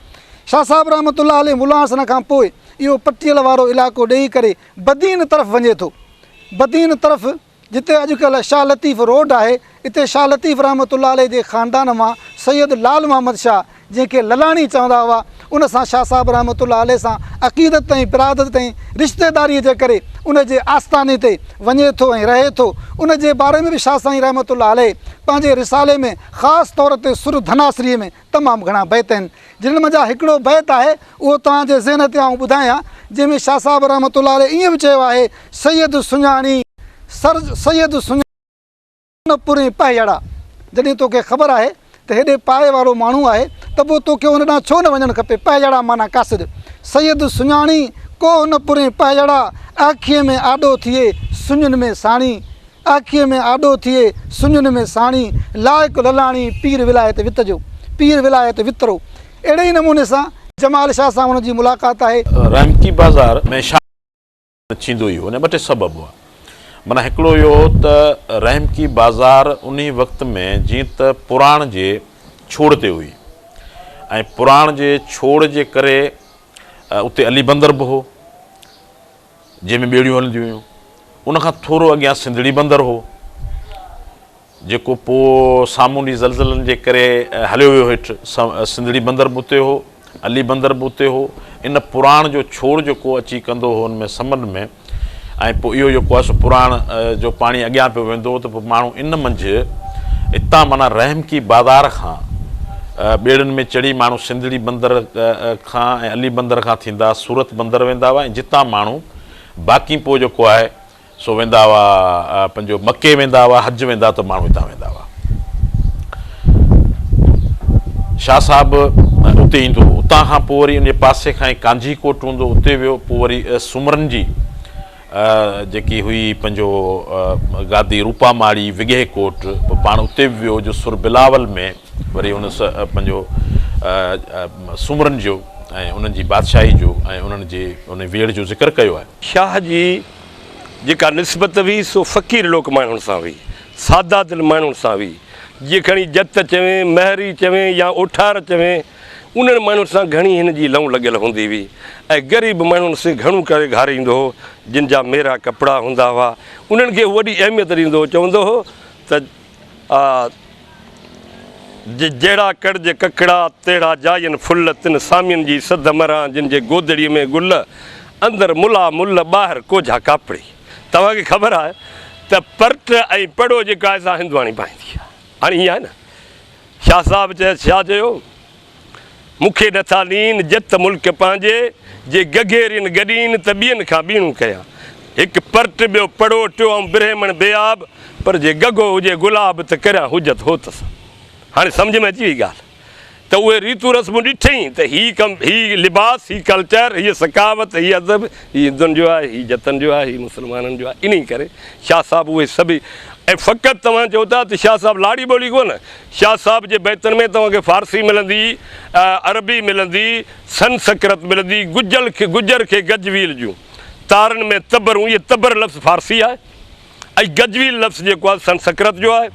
شاهه صاحب رحمة الله عليه ملا حسن کان پوء اهو پٽيل وارو علائقو ڏيئي ڪري بدين طرف وڃي ٿو. بدين طرف جتي اڄڪلهه شاهه لطيف روڊ آهي، اتي شاهه لطيف رحمة الله عليه جي خاندان مان سيد لال محمد شاهه جنهن کي للاڻي چوندا هئا، ان سان شاهه صاحب رحمة الله عليه سان عقيدت ۽ برادت ۽ رشتيداريء جي ڪري ان جي آستاني تي وڃي ٿو ۽ رهي ٿو. ان جي باري ۾ به شاهه سائين رحمة الله عليه پنهنجي رسالي ۾ خاص طور تي سر ڌناسريء ۾ تمام گهڻا بيت آهن، جن منجهان هڪڙو بيت آهي، اهو توهان جي ذهن تي آئون ٻڌايان، جنهن ۾ شاهه صاحب رحمة الله عليه ائين به چيو آهي، سيد سڃاڻي، سر سيد سڃاڻي. نه پرين پهيڙا، جڏهن توکي خبر آهي ته هيڏي پائي وارو ماڻهو آهي ته پوء توکي ان ڏانهن ڇو نه وڃڻ کپي؟ پهيڙا معنيٰ قاصد. سيد سڃاڻي، ڪوهه نه پرين پهيڙا، اکيء ۾ آڏو ٿئي، سڃن ۾ ساڻي. اکيء ۾ آڏو ٿئي، سڃن ۾ ساڻي، لائق للاڻي، پير ولايت وت جو، پير ولايت وترو. اهڙي ئي نموني سان جمال شاهه سان هن جي ملاقات آهي. رحمڪي بازار ۾ شاهه. ٿيندو ئي هو. ان جا ٻه ٽي سبب هئا. معنيٰ هڪڙو اهو هو ته رحمڪي بازار انهي وقت ۾ جيئن ته پراڻ جي ڇوڙ تي هئي ۽ پراڻ جي ڇوڙ جي ڪري اتي علي بندر به هو جنهن ۾ ٻيڙيون هلنديون هيون. ان کان ٿورو اڳيان سنڌڙي بندر هو. جيڪو پوء سامونڊي زلزلن جي ڪري هليو ويو هيٺ. سنڌڙي بندر به اتي هو، علي بندر به اتي هو. ان پراڻ جو ڇوڙ جيڪو اچي ڪندو هو ان ۾ سمنڊ ۾ ۽ پوء اهو جيڪو آهي سو پراڻ جو پاڻي اڳيان پيو ويندو هو ته پوء ماڻهو ان منجهه اتان معنيٰ رحمڪي بازار کان ٻيڙين ۾ چڙهي ماڻهو سنڌڙي بندر کان ۽ علي بندر کان ٿيندا سورت بندر ويندا هئا ۽ جتان ماڻهو باقي پوء جيڪو آهي سو ويندا هئا پنهنجو مڪي ويندا هئا حج ويندا ته ماڻهو هتان ويندا هئا. شاهه صاحب اتي ايندو هو. اتان کان پوء وري ان جي پاسي کان ئي ڪانجهي ڪوٽ هوندو اتي ويو. پوء وري سومرن جي جيڪي هئي پنهنجو گادي روپا ماڙي وڳهي ڪوٽ پوء پاڻ اتي به ويو جو سر بلاول ۾ وري هن پنهنجو سومرن جو ۽ انهن جي بادشاهي جو ۽ انهن جي ان ويڙهه جو ذڪر ڪيو آهي. شاهه جي جيڪا نسبت هئي سو فقير لوڪ ماڻهن سان هئي، ساده دل ماڻهن سان هئي. جيئن کڻي جت چوين، مهري چوين يا اوٺار چوين، انهن ماڻهن سان گهڻي هن جي لئون لڳل هوندي هئي ۽ غريب ماڻهن سين گهڻو ڪري گهاريندو هو، جن جا ميرا ڪپڙا هوندا هئا، انهن کي هو وڏي اهميت ڏيندو هو، چوندو هو ته. جهڙا ڪڙج ڪڪڙا، تهڙا جاين ڦل، تن سامين جي سڌ مران، جن جي گودڙيء ۾ گل، اندر ملا مل، ٻاهر ڪوجها ڪاپڙي. توهان کي خبر آهي ته پرٽ ۽ پڙو جيڪا آهي سا هندواڻي پائيندي آهي. هاڻي ائين آهي نه؟ شاهه صاحب چيس، شاهه چيو. مون کي نه ٿا نين، جت ملڪ پنهنجي، جي گگهيرين گڏين، ته ٻين کان ٻيڻون ڪيان. هڪ پرٽ، ٻيو پڙو، ٽيو آئون برهمڻ بي آب، پر جي گگهو هجي گلاب، ته ڪريان حجت هوت سان. هاڻي سمجهه ۾ اچي وئي ڳالهه ته اهي ريتون رسمون ڏٺئين ته هي ڪم، هي لباس، هي ڪلچر، هيء ثقافت، هي ادب، هي هندن جو آهي، هي جتن جو آهي، هي مسلمانن جو آهي. انهيء ڪري شاهه صاحب اهي سڀئي ۽ فقط توهان چئو ٿا ته شاهه صاحب لاڙي ٻولي ڪونه، شاهه صاحب جي بيتن ۾ توهان کي فارسي ملندي، عربي ملندي، سنسڪرت ملندي، گجل کي گجر کي گجويل جون تارن ۾ تبرون، اهي تبر لفظ فارسي آهي ۽ گجويل لفظ جيڪو آهي سنسڪرت جو آهي،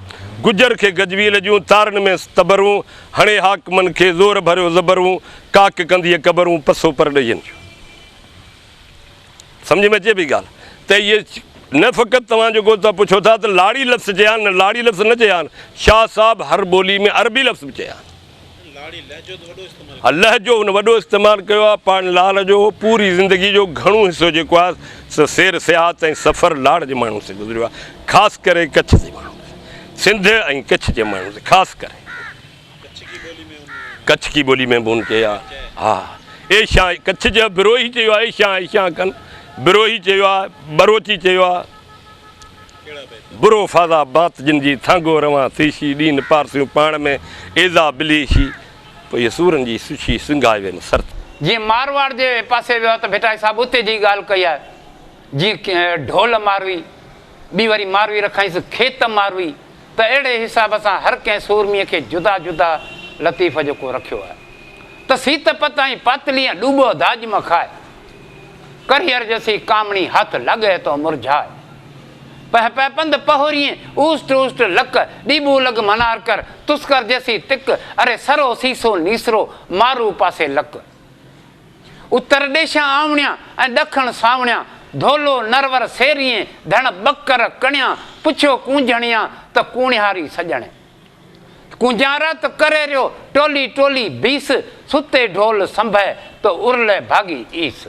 گجر کي گجويل جون تارن ۾ تبرون، هڻي حاڪمن کي زور ڀريو زبرون، ڪاڪ ڪنڌيء قبرون، پسو پرڏيهين جون. سمجهه ۾ اچي پئي ڳالهه ته اهي نه فقط توهان جيڪو توهان پڇو ٿا ته لاڙي لفظ چيا آهن نه لاڙي لفظ نه چيا آهن شاهه صاحب هر ٻولي ۾ عربي لفظ به چيا آهن. ها لهجو هن وڏو استعمال ڪيو آهي پاڻ لاڙ جو هو پوري زندگي جو گهڻو حصو جيڪو آهي سو سير سياحت ۽ سفر لاڙ جي ماڻهن سان گذريو آهي خاص ڪري ڪڇ جي ماڻهن سان سنڌ ۽ ڪڇ جي ماڻهن سان خاص ڪري. ڪڇ ڪي ٻولي ۾ به هن چيا ها اي شان ڪڇ جا بروهي چيو آهي اي شان اي شان ڪن بروهي چيو آهي ٻروچي چيو آهي برو فازا بات جن جي ٿانگو روان ٿيشي ڏين پارسيون پاڻ ۾ ايزا بليشي پوء اهي سورن جي سشي سنگهائي وين سرت. جيئن مارواڙ جي پاسي ويو آهي ته ڀٽائي صاحب اتي جي ڳالهه ڪئي آهي جيئن ڍول ماروي ٻي وري ماروي رکائينس کيت ماروي ته اهڙي حساب سان هر ڪنهن سورميء کي جدا جدا لطيف جو ڪو رکيو آهي ته سيت پت ۽ پاتلي ۽ ڏوٻو داڄ م کاء، ڪرهيئر جسي ڪامڻي هٿ لڳي تو مرجهاء. پهه پهه پنڌ پهوريين، اوسٽ اوسٽ لڪ، ڏيٻو لڳ منار ڪر، تسڪر جسي تڪ، اري سرو سيسو نيسرو، مارو پاسي لڪ. اتر ڏيشان آوڻيان ۽ ڏکڻ ساوڻيان، ڌولو نرور سيريين، ڌڻ ٻڪر ڪڻيان، پڇيو ڪونجهڻيان ته ڪوڻياري سڄڻ. ڪونجارا ته ڪري ريو ٽولي ٽولي بيس، ستي ڍول سنڀئي ته ارلي ڀاڳي ايس.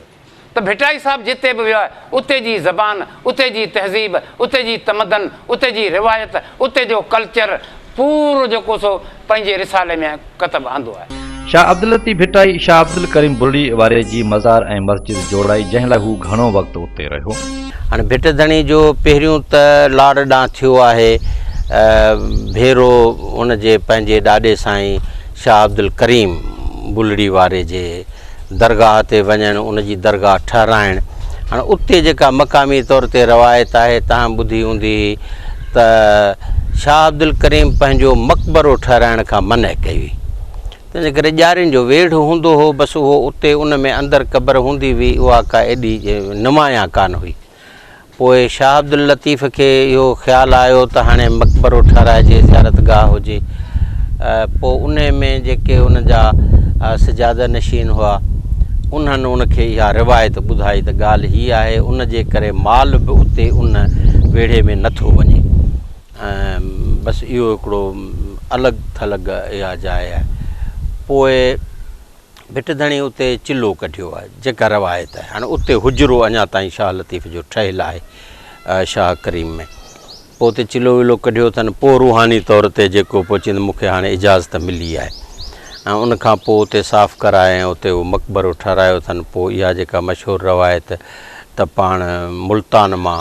ته ڀٽائي صاحب جتي به ويو آهي، اتي جي زبان، اتي جي تهذيب، اتي جي تمدن، اتي جي روايت، اتي جو ڪلچر پورو جيڪو سو پنهنجي رسالي ۾ ڪتب آندو آهي. شاهه عبداللطيف ڀٽائي شاهه عبدالڪريم بلڙي واري جي مزار ۽ مسجد جوڙائي جنهن لاء هو گهڻو وقت اتي رهيو. هاڻي ڀٽ ڌڻي جو پهريون ته لاڙ ڏانهن ٿيو آهي ڀيرو ان جي پنهنجي ڏاڏي سائين شاهه عبدالڪريم بلڙي واري جي درگاهه تي وڃڻ ان جي درگاهه ٺهرائڻ هاڻي اتي جيڪا مقامي طور تي روايت آهي تهان ٻڌي هوندي ته شاهه عبدالڪريم پنهنجو مقبرو ٺهرائڻ کان منع ڪئي هئي تنهنجي ڪري ڄارين جو ويڙهه هوندو هو بس اهو اتي ان ۾ اندر قبر هوندي هئي اها ڪا ايڏي نمايان ڪانه هئي پوء شاهه عبداللطيف کي اهو خيال آيو ته هاڻي مقبرو ٺهرائجي، زيارت گاهه هجي. پوء انهي ۾ جيڪي ان جا سجاده نشين هئا، انهن ان کي اها روايت ٻڌائي ته ڳالهه هي آهي، ان جي ڪري مال به اتي ان ويڙهي ۾ نه ٿو وڃي. ۽ بس اهو هڪڙو الڳ ٿلڳ اها جاء آهي. پوء. ڀٽ ڌڻي اتي چلو ڪڍيو آهي، جيڪا روايت آهي. هاڻي اتي حجرو اڃا تائين شاهه لطيف جو ٺهيل آهي شاهه ڪريم ۾. پوء اتي چلو ولو ڪڍيو اٿن، پوء روحاني طور تي جيڪو پوء چين مون کي هاڻي اجازت ملي آهي ۽ ان کان پوء اتي صاف ڪرائي ۽ اتي اهو مقبرو ٺهرايو اٿن. پوء اها جيڪا مشهور روايت ته پاڻ ملتان مان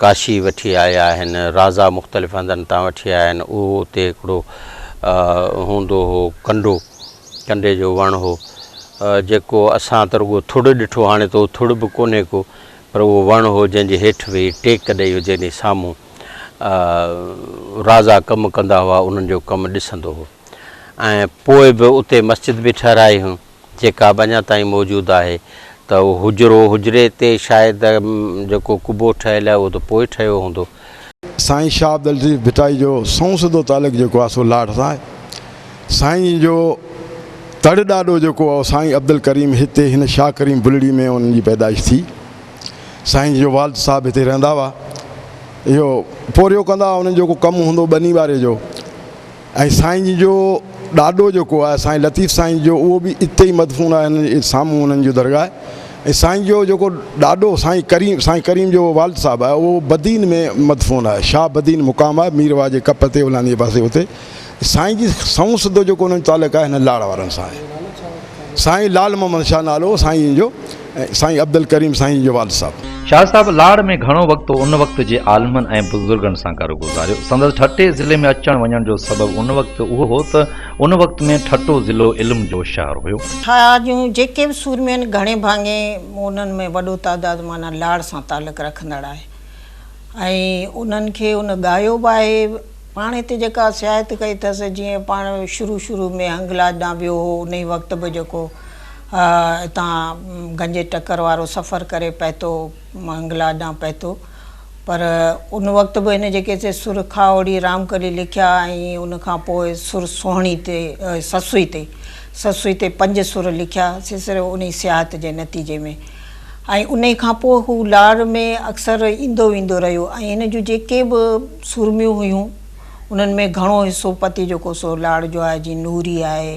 ڪاشي وٺي آيا آهن، رازا مختلف هنڌن تان وٺي آيا آهن، اهو اتي هڪڙو هوندو هو ڪنڊو. ڪنڊي جو وڻ هو، جيڪو اسان ته رڳو ٿڙ ڏٺو، هاڻي ته اهو ٿڙ به ڪونهي ڪو، پر اهو وڻ هو جنهن جي هيٺ ويهي ٽيڪ ڏئي جنهن سامهون رازا ڪم ڪندا هئا، انهن جو ڪم ڏسندو هو ۽ پوء به اتي مسجد به ٺهرائي هئي، جيڪا به اڃا تائين موجود آهي ته اهو حجرو، حجري تي شايد جيڪو قبو ٺهيل آهي، اهو ته پوء ٺهيو هوندو. سائين شاهه عبداللطيف ڀٽائي جو سنئون سڌو تعلق جيڪو آهي سو لاڙ سان آهي. سائين جو تڙ ڏاڏو جيڪو آهي سائين عبدالڪريم هتي هن شاهه ڪريم بلڙي ۾ انهن جي پيدائش ٿي. سائين جو والد صاحب هتي رهندا هئا. اهو پورهيو ڪندا هئا انهن جو ڪو ڪم هوندو ٻني ٻاري جو ۽ سائين جو ڏاڏو جيڪو آهي سائين لطيف سائين جو اهو به اتي ئي مدفون آهي هن سامهون انهن جو درگاهه ۽ سائين جو جيڪو ڏاڏو سائين ڪريم سائين ڪريم جو والد صاحب آهي اهو بدين ۾ مدفون آهي شاهه بدين مقام آهي ميرواهه جي ڪپ تي الهندي پاسي اتي سائين جي سنئون سڌو جيڪو انهن جو تعلق آهي هن لاڙ وارن سان آهي. سائين لال محمد شاهه نالو هو سائين جو ۽ سائين عبدالڪريم سائين جو والد صاحب. شاهه صاحب لاڙ ۾ گهڻو وقت ان وقت جي عالمن ۽ بزرگن سان گڏ گذاريو. سندس ٺٽي ضلعي ۾ اچڻ وڃڻ جو سبب ان وقت اهو هو ته ان وقت ۾ ٺٽو ضلعو علم جو شهر هيو. شاهه جون جيڪي به سورميون آهن گهڻي ڀاڱي انهن ۾ وڏو تعداد معنيٰ لاڙ سان تعلق رکندڙ آهي ۽ انهن کي ان ڳايو به آهي. پاڻ هتي جيڪا سياحت ڪئي اٿس، جيئن پاڻ شروع شروع ۾ هنگلاج ڏانهن ويو هو، انهي وقت به جيڪو هتان گنجي ٽڪر وارو سفر ڪري پهتو، هنگلاج ڏانهن پهتو، پر ان وقت به هن جيڪي سي سر کاهوڙي رامڪلي لکيا ۽ ان کان پوء سر سهڻي تي سسئي تي سسئي تي پنج سر لکيا، سي صرف انهي سياحت جي نتيجي ۾. ۽ انهي کان پوء هو لاڙ ۾ اڪثر ايندو ويندو رهيو ۽ هن جون جيڪي به سورميون هيون انهن ۾ گهڻو حصو پتي جيڪو سو لاڙ جو آهي جيئن نوري آهي،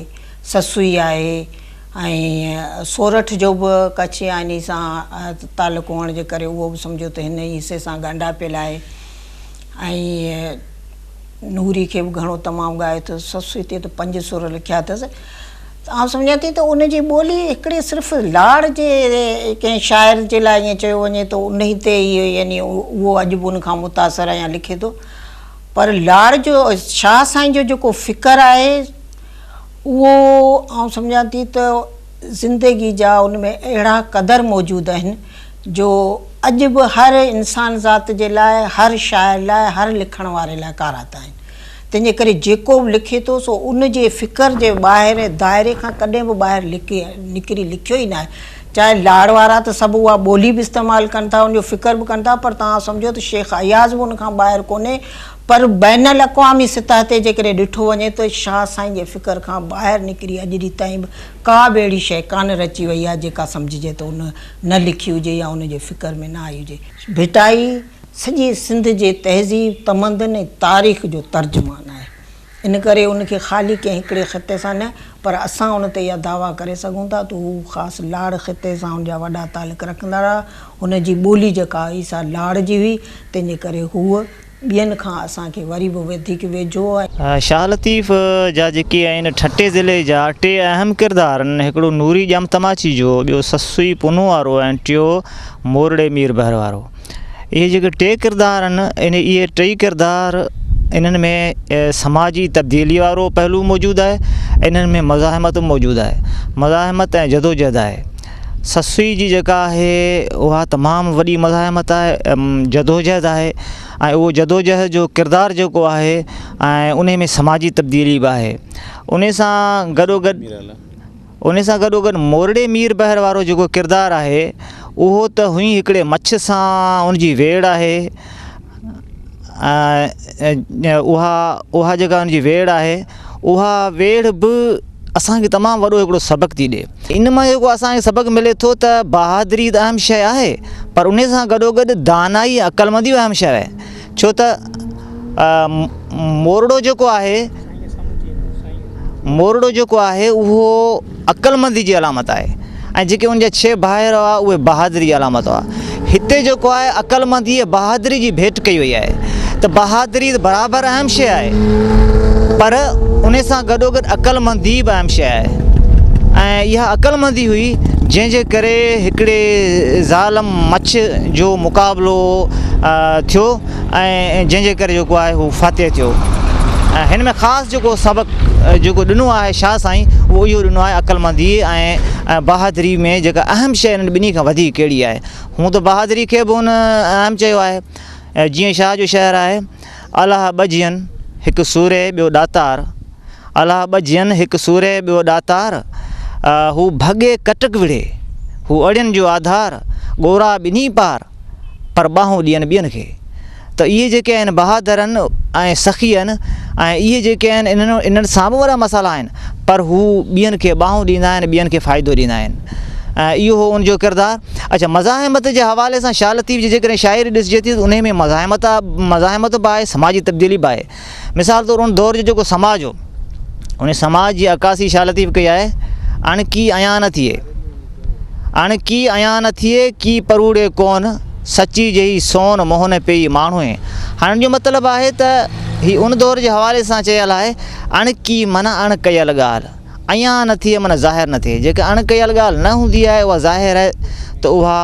سسئي آهي ۽ سورٺ جو به ڪڇ يا انهي سان تعلق هئڻ جي ڪري اهو به سمجهو ته هن ئي حصي سان ڳانڍاپيل آهي ۽ نوري کي به گهڻو تمام ڳايو اٿس، سسئي تي ته پنج سر لکيا اٿس. ته آئون سمجهان ٿي ته ان جي ٻولي هڪڙي صرف لاڙ جي ڪنهن شاعر جي لاء ائين چيو وڃي ته انهي تي ئي يعني اهو اڄ به ان کان متاثر آهي يا لکي ٿو پر لاڙ جو شاهه سائين جو جيڪو فڪر آهي اهو آئون سمجهان ٿي ته زندگي جا ان ۾ اهڙا قدر موجود آهن جو اڄ به هر انسان ذات جي لاء هر شاعر لاء هر لکڻ واري لاء ڪارائتا آهن. تنهن جي ڪري جيڪو به لکي ٿو سو ان جي فڪر جي ٻاهر دائري کان ڪڏهن به ٻاهر نڪري لکيو ئي ناهي. چاهي لاڙ وارا ته سڀ اها ٻولي به استعمال ڪن ٿا ان جو فڪر به ڪن ٿا پر توهان سمجهو ته شيخ اياز به ان کان ٻاهر ڪونهي پر بين الاقوامي سطح تي جيڪڏهن ڏٺو وڃي ته شاهه سائين جي فڪر کان ٻاهر نڪري اڄ ڏينهن تائين به ڪا به اهڙي شيء ڪانه رچي وئي آهي جيڪا سمجهجي ته ان نه لکي هجي يا ان جي فڪر ۾ نه آئي هجي. ڀٽائي سڄي سنڌ جي تهذيب، تمدن ۽ تاريخ جو ترجمان آهي. ان ڪري ان کي خالي ڪنهن هڪڙي خطي سان نه پر اسان ان تي اها دعويٰ ڪري سگهون ٿا ته هو خاص لاڙ خطي سان ان جا وڏا تعلق رکندڙ ها. هن جي ٻولي جيڪا هئي سا لاڙ جي هئي، تنهن جي ڪري هو ٻين کان اسان کي وري به وڌيڪ ويجهو هو. شاهه لطيف جا جيڪي آهن ٺٽي ضلعي جا ٽي اهم ڪردار آهن، هڪڙو نوري ڄام تماچي جو، ٻيو سسئي پنهون وارو ۽ ٽيو مورڙي مير بحر وارو. اهي جيڪي ٽي ڪردار آهن ان اهي ٽئي ڪردار انهن ۾ سماجي تبديلي وارو پهلو موجود آهي انهن ۾ مزاحمت به موجود آهي مزاحمت ۽ جدوجهد آهي سسئي جي جيڪا آهي اها تمام وڏي مزاحمت آهي جدوجهد آهي ۽ اهو جدوجهد جو ڪردار جيڪو آهي ۽ ان ۾ سماجي تبديلي به آهي ان سان گڏو گڏ ان سان گڏوگڏ مورڙي مير بحر وارو جيڪو ڪردار آهي اهو ته هئي هڪڙي مڇ سان ان جي ويڙهه آهي ۽ اها اها جيڪا ان جي ويڙهه آهي اها ويڙهه به اسان کي تمام وڏو هڪڙو سبق ٿي ڏي ان مان جيڪو اسان کي سبق ملي ٿو ته بهادري ته اهم شيء آهي پر ان سان گڏوگڏ دانائي عقلمندي به اهم شيء آهي ڇو ته مورڙو جيڪو آهي مورڙو جيڪو آهي اهو عقلمندي جي علامت آهي ۽ جيڪي ان جا ڇهه ڀائر هئا اهي بهادري جي علامت هئا هتي جيڪو آهي عقلمندي ۽ بهادري جي ڀيٽ ڪئي وئي آهي ته بهادري ته برابر اهم شيء آهي پر ان سان گڏوگڏ عقلمندي به اهم شيء آهي ۽ اها عقلمندي هئي جنهن جي ڪري هڪڙي ظالم مڇ جو مقابلو ٿيو ۽ جنهن جي ڪري جيڪو آهي هو فاتح ٿيو ۽ هن ۾ خاص جيڪو سبق جيڪو ڏنو آهي شاهه سائين اهو اهو ڏنو آهي عقلمندي ۽ بهادري ۾ جيڪا اهم شيء انهن ٻنهي کان وڌيڪ ڪهڙي آهي هونء ته بهادري کي به هن اهم چيو آهي جيئن شاهه جو شعر آهي الله ٻجهين هڪ سورهيه ٻيو ڏاتار الله ٻجهين هڪ سورهيه ٻيو ڏاتار هو ڀڳي ڪٽڪ وڙهي هو اڙين جو آڌار ڳورا ٻنهي پار پر ٻانهون ڏين ٻين کي ته اهي جيڪي آهن بهادر آهن ۽ سخي آهن ۽ اهي جيڪي آهن انهن انهن سان به وڏا مسئلا آهن پر هو ٻين کي ٻانهون ڏيندا آهن ٻين کي فائدو ڏيندا آهن ۽ اهو هو ان جو ڪردار اڇا مزاحمت جي حوالي سان شاهه لطيف جي جيڪڏهن شاعري ڏسجي ٿي ته انهي ۾ مزاحمت مزاحمت به آهي سماجي تبديلي به آهي مثال طور ان دور جو جيڪو سماج هو ان سماج جي عڪاسي شاهه لطيف ڪئي آهي اڻ ڪي عيان نه ٿئي اڻ ڪي عيان نه ٿئي ڪي پروڙي ڪون سچي جهي سون منهن پئي ماڻهوئي هاڻي ان جو مطلب آهي ته هي ان دور جي حوالي سان چيل آهي اڻ ڪي معنيٰ اڻ ڪيل ڳالهه عيان نه ٿئي معنيٰ ظاهر نه ٿئي جيڪا اڻ ڪيل ڳالهه نه هوندي آهي اها ظاهر آهي ته اها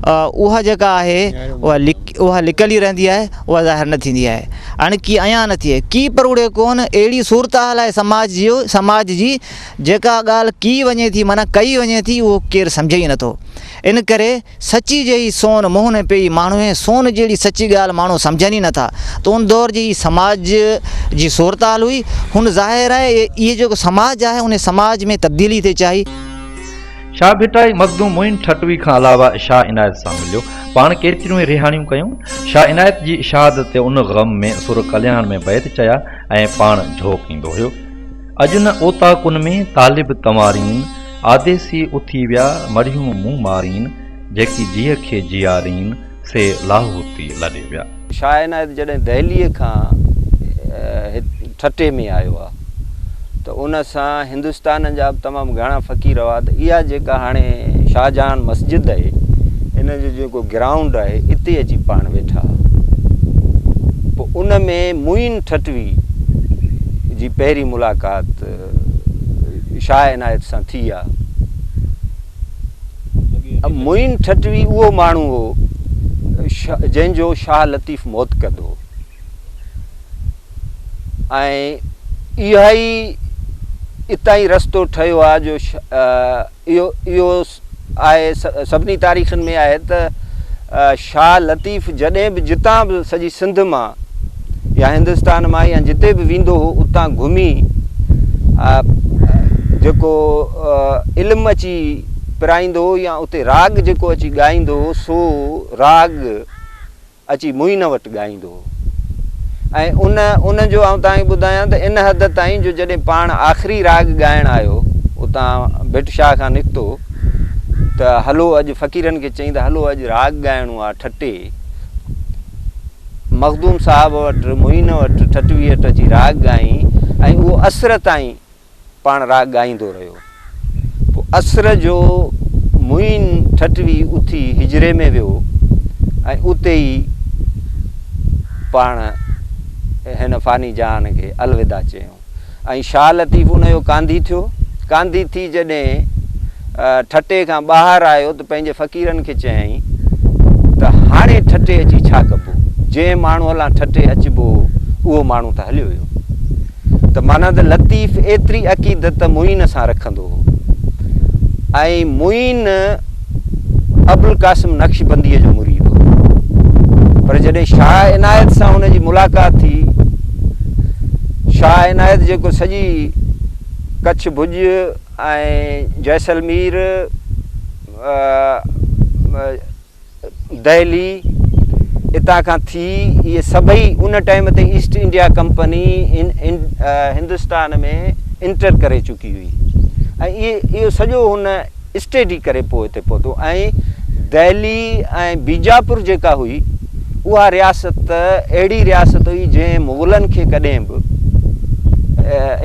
اها جيڪا آهي اها اها لڪل ئي رهندي آهي اها ظاهر نه ٿيندي آهي اڻ ڪي عيان نه ٿئي ڪي پروڙي ڪون اهڙي صورتحال آهي سماج جي سماج جي جيڪا ڳالهه ڪي وڃي ٿي معنيٰ ڪئي وڃي ٿي اهو ڪير سمجهي ئي نٿو ان ڪري سچي جهڙي سون منهن نه پيئي ماڻهوء سون جهڙي سچي ڳالهه ماڻهو سمجهن ئي نٿا ته ان دور جي هي سماج جي صورتحال هئي هن ظاهر آهي اهي جيڪو سماج آهي ان سماج ۾ تبديلي ٿي چاهي. شاهه ڀٽائي مخدوم معين ٺٽوي کان علاوه شاهه عنايت سان مليو. پاڻ ڪيتريون ئي رهاڻيون ڪيون. شاهه عنايت جي شهادت تي ان غم ۾ سر ڪلياڻ ۾ بيت چيا ۽ پاڻ جهوڪ ايندو هيو. اڄ نه اوطاقن ۾ طالب تنوارين، آديسي اٿي ويا مڙهيون مون مارين، جيڪي جيء کي جيارين، سي لاهوتي لڏي ويا. شاهه عنايت جڏهن دهليء کان ٺٽي ۾ آيو آ ته ان سان هندستان جا به تمام گهڻا فقير هئا ته اها جيڪا هاڻي شاهجهان مسجد آهي ان جو جيڪو گرائونڊ آهي اتي اچي پاڻ ويٺا پوء ان ۾ معين ٺٽوي جي پهرين ملاقات شاهه عنايت سان ٿي آ. معين ٺٽوي اهو ماڻهو هو جنهن جو شاهه لطيف معتقد هو ۽ اها ئي اتان ئي رستو ٺهيو آ جو اهو اهو آهي سڀني تاريخن ۾ آهي ته شاهه لطيف جڏهن به جتان به سڄي سنڌ مان يا هندستان مان يا جتي به ويندو هو اتان گهمي جيڪو علم اچي پرائيندو هو يا اتي راڳ جيڪو اچي ڳائيندو هو سو راڳ اچي معين وٽ ڳائيندو هو ۽ ان ان جو آئون توهان کي ٻڌايان ته ان حد تائين جو جڏهن پاڻ آخري راڳ ڳائڻ آيو اتان ڀٽ شاهه کان نڪتو ته هلو اڄ فقيرن کي چئين ته هلو اڄ راڳ ڳائڻو آ ٺٽي مخدوم صاحب وٽ معين وٽ ٺٽوي وٽ اچي راڳ ڳائين عصر تائين پاڻ راڳ ڳائيندو رهيو. پوء عصر جو معين ٺٽوي اٿي حجري ۾ ويو ۽ اتي ئي پاڻ هن فاني جهان کي الوداع چيائون ۽ شاهه لطيف ان جو ڪانڌي ٿيو. ڪانڌي ٿي جڏهن ٺٽي کان ٻاهر آيو ته پنهنجي فقيرن کي چيائين ته هاڻي ٺٽي اچي ڇا ڪبو؟ جنهن ماڻهوء لاء ٺٽي اچبو هو، اهو ماڻهو ته هليو ويو. ته معنيٰ ته لطيف ايتري عقيدت معين سان رکندو هو ۽ معين ابوالقاسم نقشبنديء جو مريد هو. پر جڏهن شاهه عنايت سان هن جي ملاقات ٿي، شاهه عنايت جيڪو سڄي ڪڇ ڀڄ ۽ جيسلمير، دهلي، اتان کان ٿي اهي سڀئي ان ٽائيم تي east India company Hindustan ۾ inter ڪري چڪي هئي ۽ اهي اهو سڄو هن اسٽيڊي ڪري پوء هتي پهتو ۽ دهلي ۽ بيجاپور جيڪا هئي اها رياست اهڙي رياست هئي جنهن مغلن کي ڪڏهن به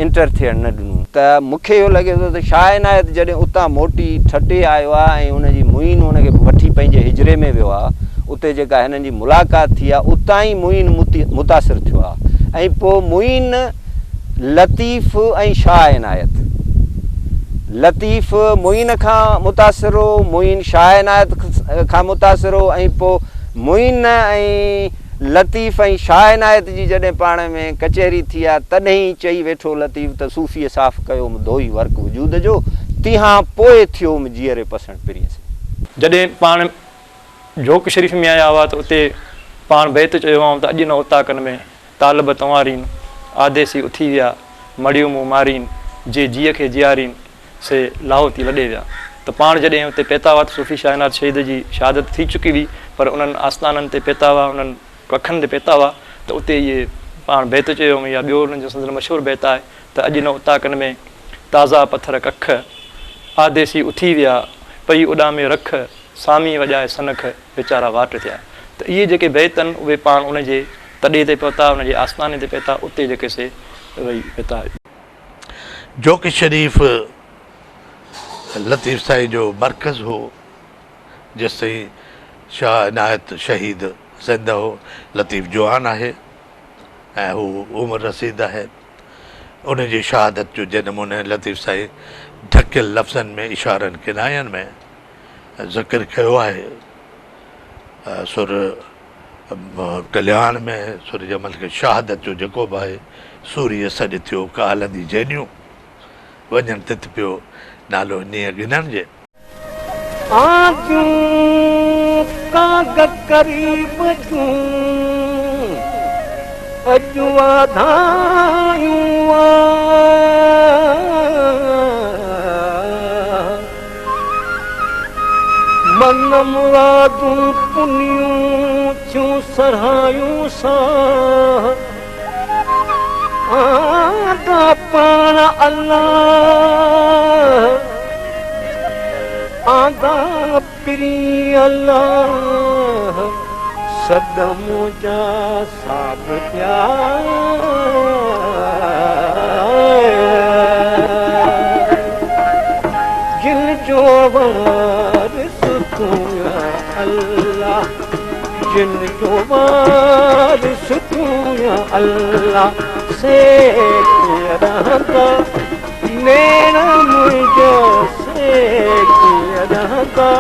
انٽر ٿيڻ نه ڏنو. ته مون کي اهو لڳي ٿو ته شاهه عنايت جڏهن اتان موٽي ٺٽي آيو آهي ۽ ان جي معين هن کي وٺي پنهنجي حجري ۾ ويو آهي اتي جيڪا هنن جي ملاقات ٿي آهي اتان ئي معين متاثر ٿيو آهي ۽ پوء معين لطيف ۽ شاهه عنايت لطيف معين کان متاثر هو معين شاهه عنايت کان متاثر هو ۽ پوء معين ۽ لطيف ۽ شاهه عنايت جي جڏهن پاڻ ۾ ڪچهري ٿي آ، تڏهن ئي چئي ويٺو لطيف ته صوفيء صاف ڪيوم ڌوئي ورق وجود جو، تنهان پوء ٿيوم جيئري پسڻ پرينء سين. جڏهن پاڻ جهوڪ شريف ۾ آيا هئا ته اتي پاڻ بيت چيو هئائون ته اڄ نه اوطاقن ۾ طالب تنوارين، آديسي اٿي ويا، مڙيو مون مارين، جي جيء کي جيارين، سي لاهوتي لڏي ويا ته پاڻ جڏهن اتي پهتا هئا ته صوفي شاهه عنايت شهيد جي شهادت ٿي چڪي هئي پر انهن آستانن تي پهتا هئا انهن ڪکن تي پهتا هئا ته اتي اهي پاڻ بيت چيو هئائون يا ٻيو انهن جو سندن مشهور بيت آهي ته اڄ نه اوطاقن ۾ تازا پٿر ڪک آديسي اٿي ويا پئي اڏامي رک سامي وڄائي سنک ويچارا واٽ ٿيا ته اهي جيڪي بيت آهن اهي پاڻ ان جي تڏي تي پهتا ان جي آستاني تي پهتا اتي جيڪي سي وئي پهتا. جوڪي شريف لطيف سائين جو مرڪز هو، جيستائين شاهه عنايت شهيد زنده هو، لطيف جوان آهي ۽ هو عمر رسيده آهي، ان جي شهادت جو جنهن نموني لطيف سائين ڍڪيل لفظن ۾ اشارن ڪناين ۾ ذڪر ڪيو آهي، سر ڪلياڻ ۾ سر جمل کي شهادت جو جيڪو به آهي، سوريء سڏ ٿيو ڪالهندي جيڏيون، وڃن تت پيو نالو نينهن ڳنهڻ جي. آنديون ڪانگ قريب جون، اڄ واڌايون آ. من مرادون پنيون ٿيون سرهايون ساهه آندا پاڻ الله آندا پرين الله سڏ منهنجا صاحب ٿيا. جن جو وارث تون يا الله جن جو وارث تون يا الله سي ڪيئن رهندا نيڻ منهنجا سي ڪيئن رهندا.